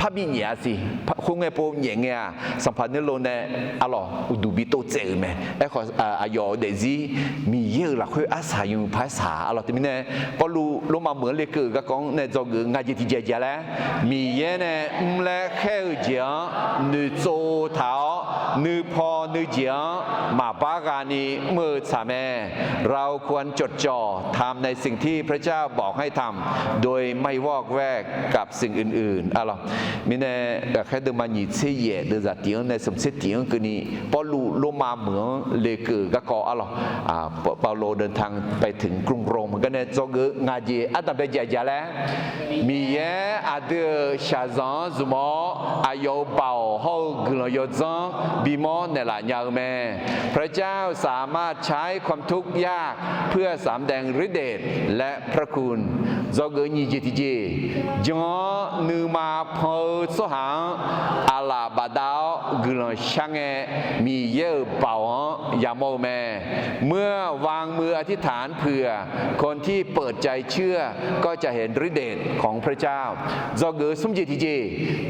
parbi nyaef-a siq. Khoerngae pov nyaef ngae-aq, Sanqpaq Nerlo nae arlawq uqduq bi tov tsaev-euq mae. Aerkhawf, aqyawf-euq daefzir Miqyaer-euq lafkhoer arsaq yawmuiq paq-aer saq. Arlawq, teumirnae Pawrluv Lormav meuq-anr lekeuv-euq garkawv-anr nae dzawgeuf-eu ngaq jeq tiqjeq aqjeq laer, Miqyaer nae mr laer khaer-eu jeq-anr noeqtsov taq-awr, nuipaw nuijeq-anr maqbar ghani mr-eu tsaq mae. เราควรจดจ่อทำในสิ่งที่พระเจ้าบอกให้ทำ โดยไม่วอกแวกกับสิ่งอื่นๆ Arlawq, mirnae ghaqkhaer deuvma nyiq tser yaef deuvzaq tiq-anr nae smq tser tiq-anr keuvni, Pawrluv Lormav meuq-anr lekeuv-euq garkawv arlawq, เปาโลเดินทางไปถึงกรุงโรม heugar nae dzawgeuf-eu ngaq jeq ardanqbae jeq aqjeq laer, Miqyaer aqdui-euq shaqzanq-anr zmq-awr, aqyawf-euq baoq hawr-eu guiqlanq yawdzanr bimawr naeqlaf nya-eu mae. พระเจ้าสามารถใช้ความทุกข์ยากเพื่อสำแดงฤทธิ์เดชและพระคุณ Dzawgeuf nyiq jeq tiqjeq, jan-awr nuima pan-eu tsawrhaq-anr aqlaf bafdav-awr guiqlanq shar ngae, Miqyaer-euq baoq-anr yamawr-eu mae. เมื่อวางมืออธิษฐานเผื่อ คนที่เปิดใจเชื่อก็จะเห็นฤทธิ์เดชของพระเจ้า Dzawgeuf smr jeq tiqjeq,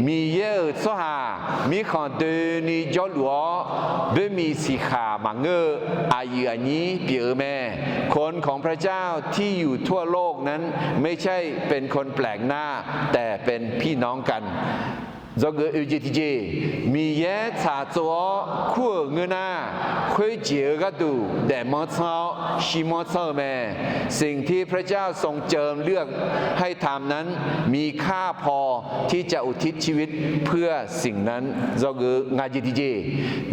Miqyaer-euq tsawrhaq mirkhanq doeni jawrluf-awr, boermiq siqkhaq maqngeur-eu aqyuif aqnyir pyeuf-eu mae. คนของพระเจ้าที่อยู่ทั่วโลกนั้นไม่ใช่เป็นคนแปลกหน้า แต่เป็นพี่น้องกัน Dzawgeuf oeq jeq tiqjeq, Miqyaer tsaqtsov-awr kur-euq ngeur nar, khoerjeq-eu gharduq daefmanr tsanr-awr shirmanr tsanr-eu mae. สิ่งที่พระเจ้าทรงเจิมเลือกให้ทำนั้น มีค่าพอที่จะอุทิศชีวิตเพื่อสิ่งนั้น Dzawgeuf ngaq jeq tiqjeq,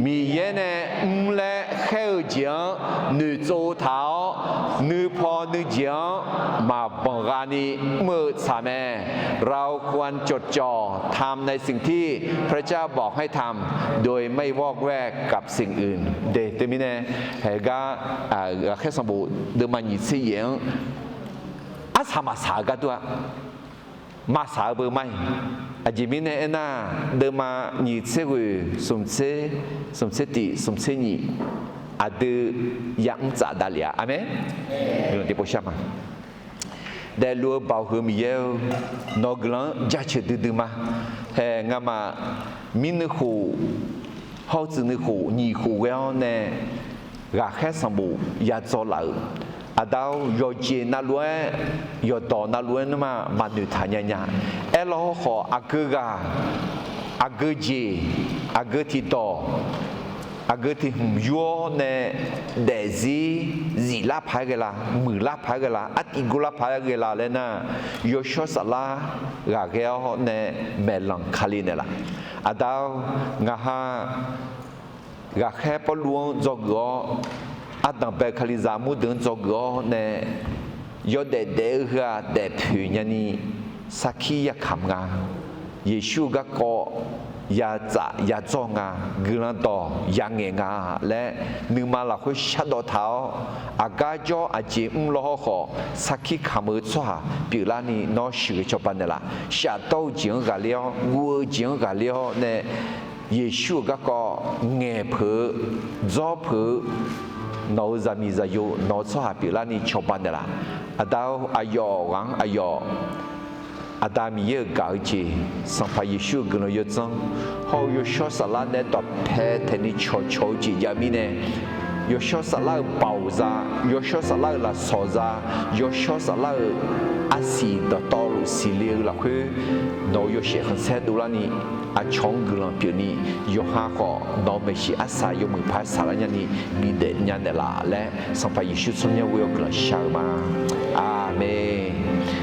Miqyaer nae mr laer khaer-eu jeq-anr noeqtsov taq-awr, nuipaw nuijeq-anr maqbanq ghani mr-eu tsaq mae. เราควรจดจ่อทำในสิ่งที่พระเจ้าบอกให้ทำ ที่พระเจ้าบอกให้ทำ โดยไม่วอกแวกกับสิ่งอื่น de teumirnae, haegar, ghaqkhaer sanqbof deuvma nyiq tser yaef-anr arsaq maqsaq-eu gar dur-a. Maqsaq-eu beu ma-iq. Aqjeq mirnae aernar, deuvma nyiq tser ghoeq smq tser, smq tser tif, smq tser nyiq, aqdui yamr tsaf davlef-a. Aqmeq. Daefluf-eu Baoq heu Miqyaer-eu, nawq-eu guiqlanq-anr jaceuq duidui ma. Hae ngamaf mirnuikhof, hawr tsuif nuikhof nyiq khof ghae-awr nae, ghaqkhaer sanqbof yadzaw laf-euq, Aqda-or, yawqjeq navluf-aer, yawqdawq navluf-aer nuima maqnoeqtaq nya nya. Aerlawr hawrkhawf, aqgeu ghaq, aqgeu jeq, aqgeu tiqdawq, aqgeu tiq hmq yur-awr nae, daefzir ziflar paq-aer ghae la, muiqlar paq-aer ghae la, artiv gurlar paq-aer ghae la laer nar, yawshawr saflar ghaqghae-awr nae maeqlanq Kali naeqlaf. Aqda-or, ngaq ha ghaqkhaer Pawrluv-anr dzawgeuf-awr, ardanq bae-eu Kalizaq murdeuq-anr dzawgeuf-awr nae, yawdaef daef-eu heu-aq daefpoeq nyani, sarkir yakamq nga, Yeqsur-eu garkawv yatsaf yadzawr nga, guiqlanq dawq yangaeq nga laer, nuima lafkhoer shardawv taq-awr, aqgar jawr aqjeq mr law hawrkhawf, sarkir kamq-eu tsawrhaq pyeuflarni nawr sheuqghae cawba naeqlaf. Shafdawr-eu jeq-anr ghaqler-awr, guv-eu jeq-anr ghaqler-awr nae, Yeqsur-euq garkawv ngaeqpeuq-eu, dzawrpeuq-eu, nawq-euq zaqmiq zaqyo, nawq-eu tsawrhaq pyeuflarni cawba naeqlaf. Aqda-or, aqyawf ghaq-anr aqyawf, Aqda Miqyaer-euq gaq-eu jeq, Sanqpaq Yeqsur-euq guiqlanq yawdzanr, hawr-eu yawshawr saflar nae dawqpae taeqni cawqcawq-eu jeq jav mirnae, yawshawr saflar-euq baoq za, yawshawr saflar-euq lafsawq za, yawshawr saflar-euq arsiq dawqtawvluf siqle-eu lafkhoer, nawq-euq yawshaef khanqsaer dovlarni, aqcawq-anr guiqlanq pyeufni, yawqha khawf nawq-euq maeqshi arsaq yawmuiq paq-aer saqlar nyani bidaef nya naeqlaf laer, Sanqpaq Yeqsur tsawrmyanr ghoe-awr guiqlanq shar-eu ma. Aqmeq.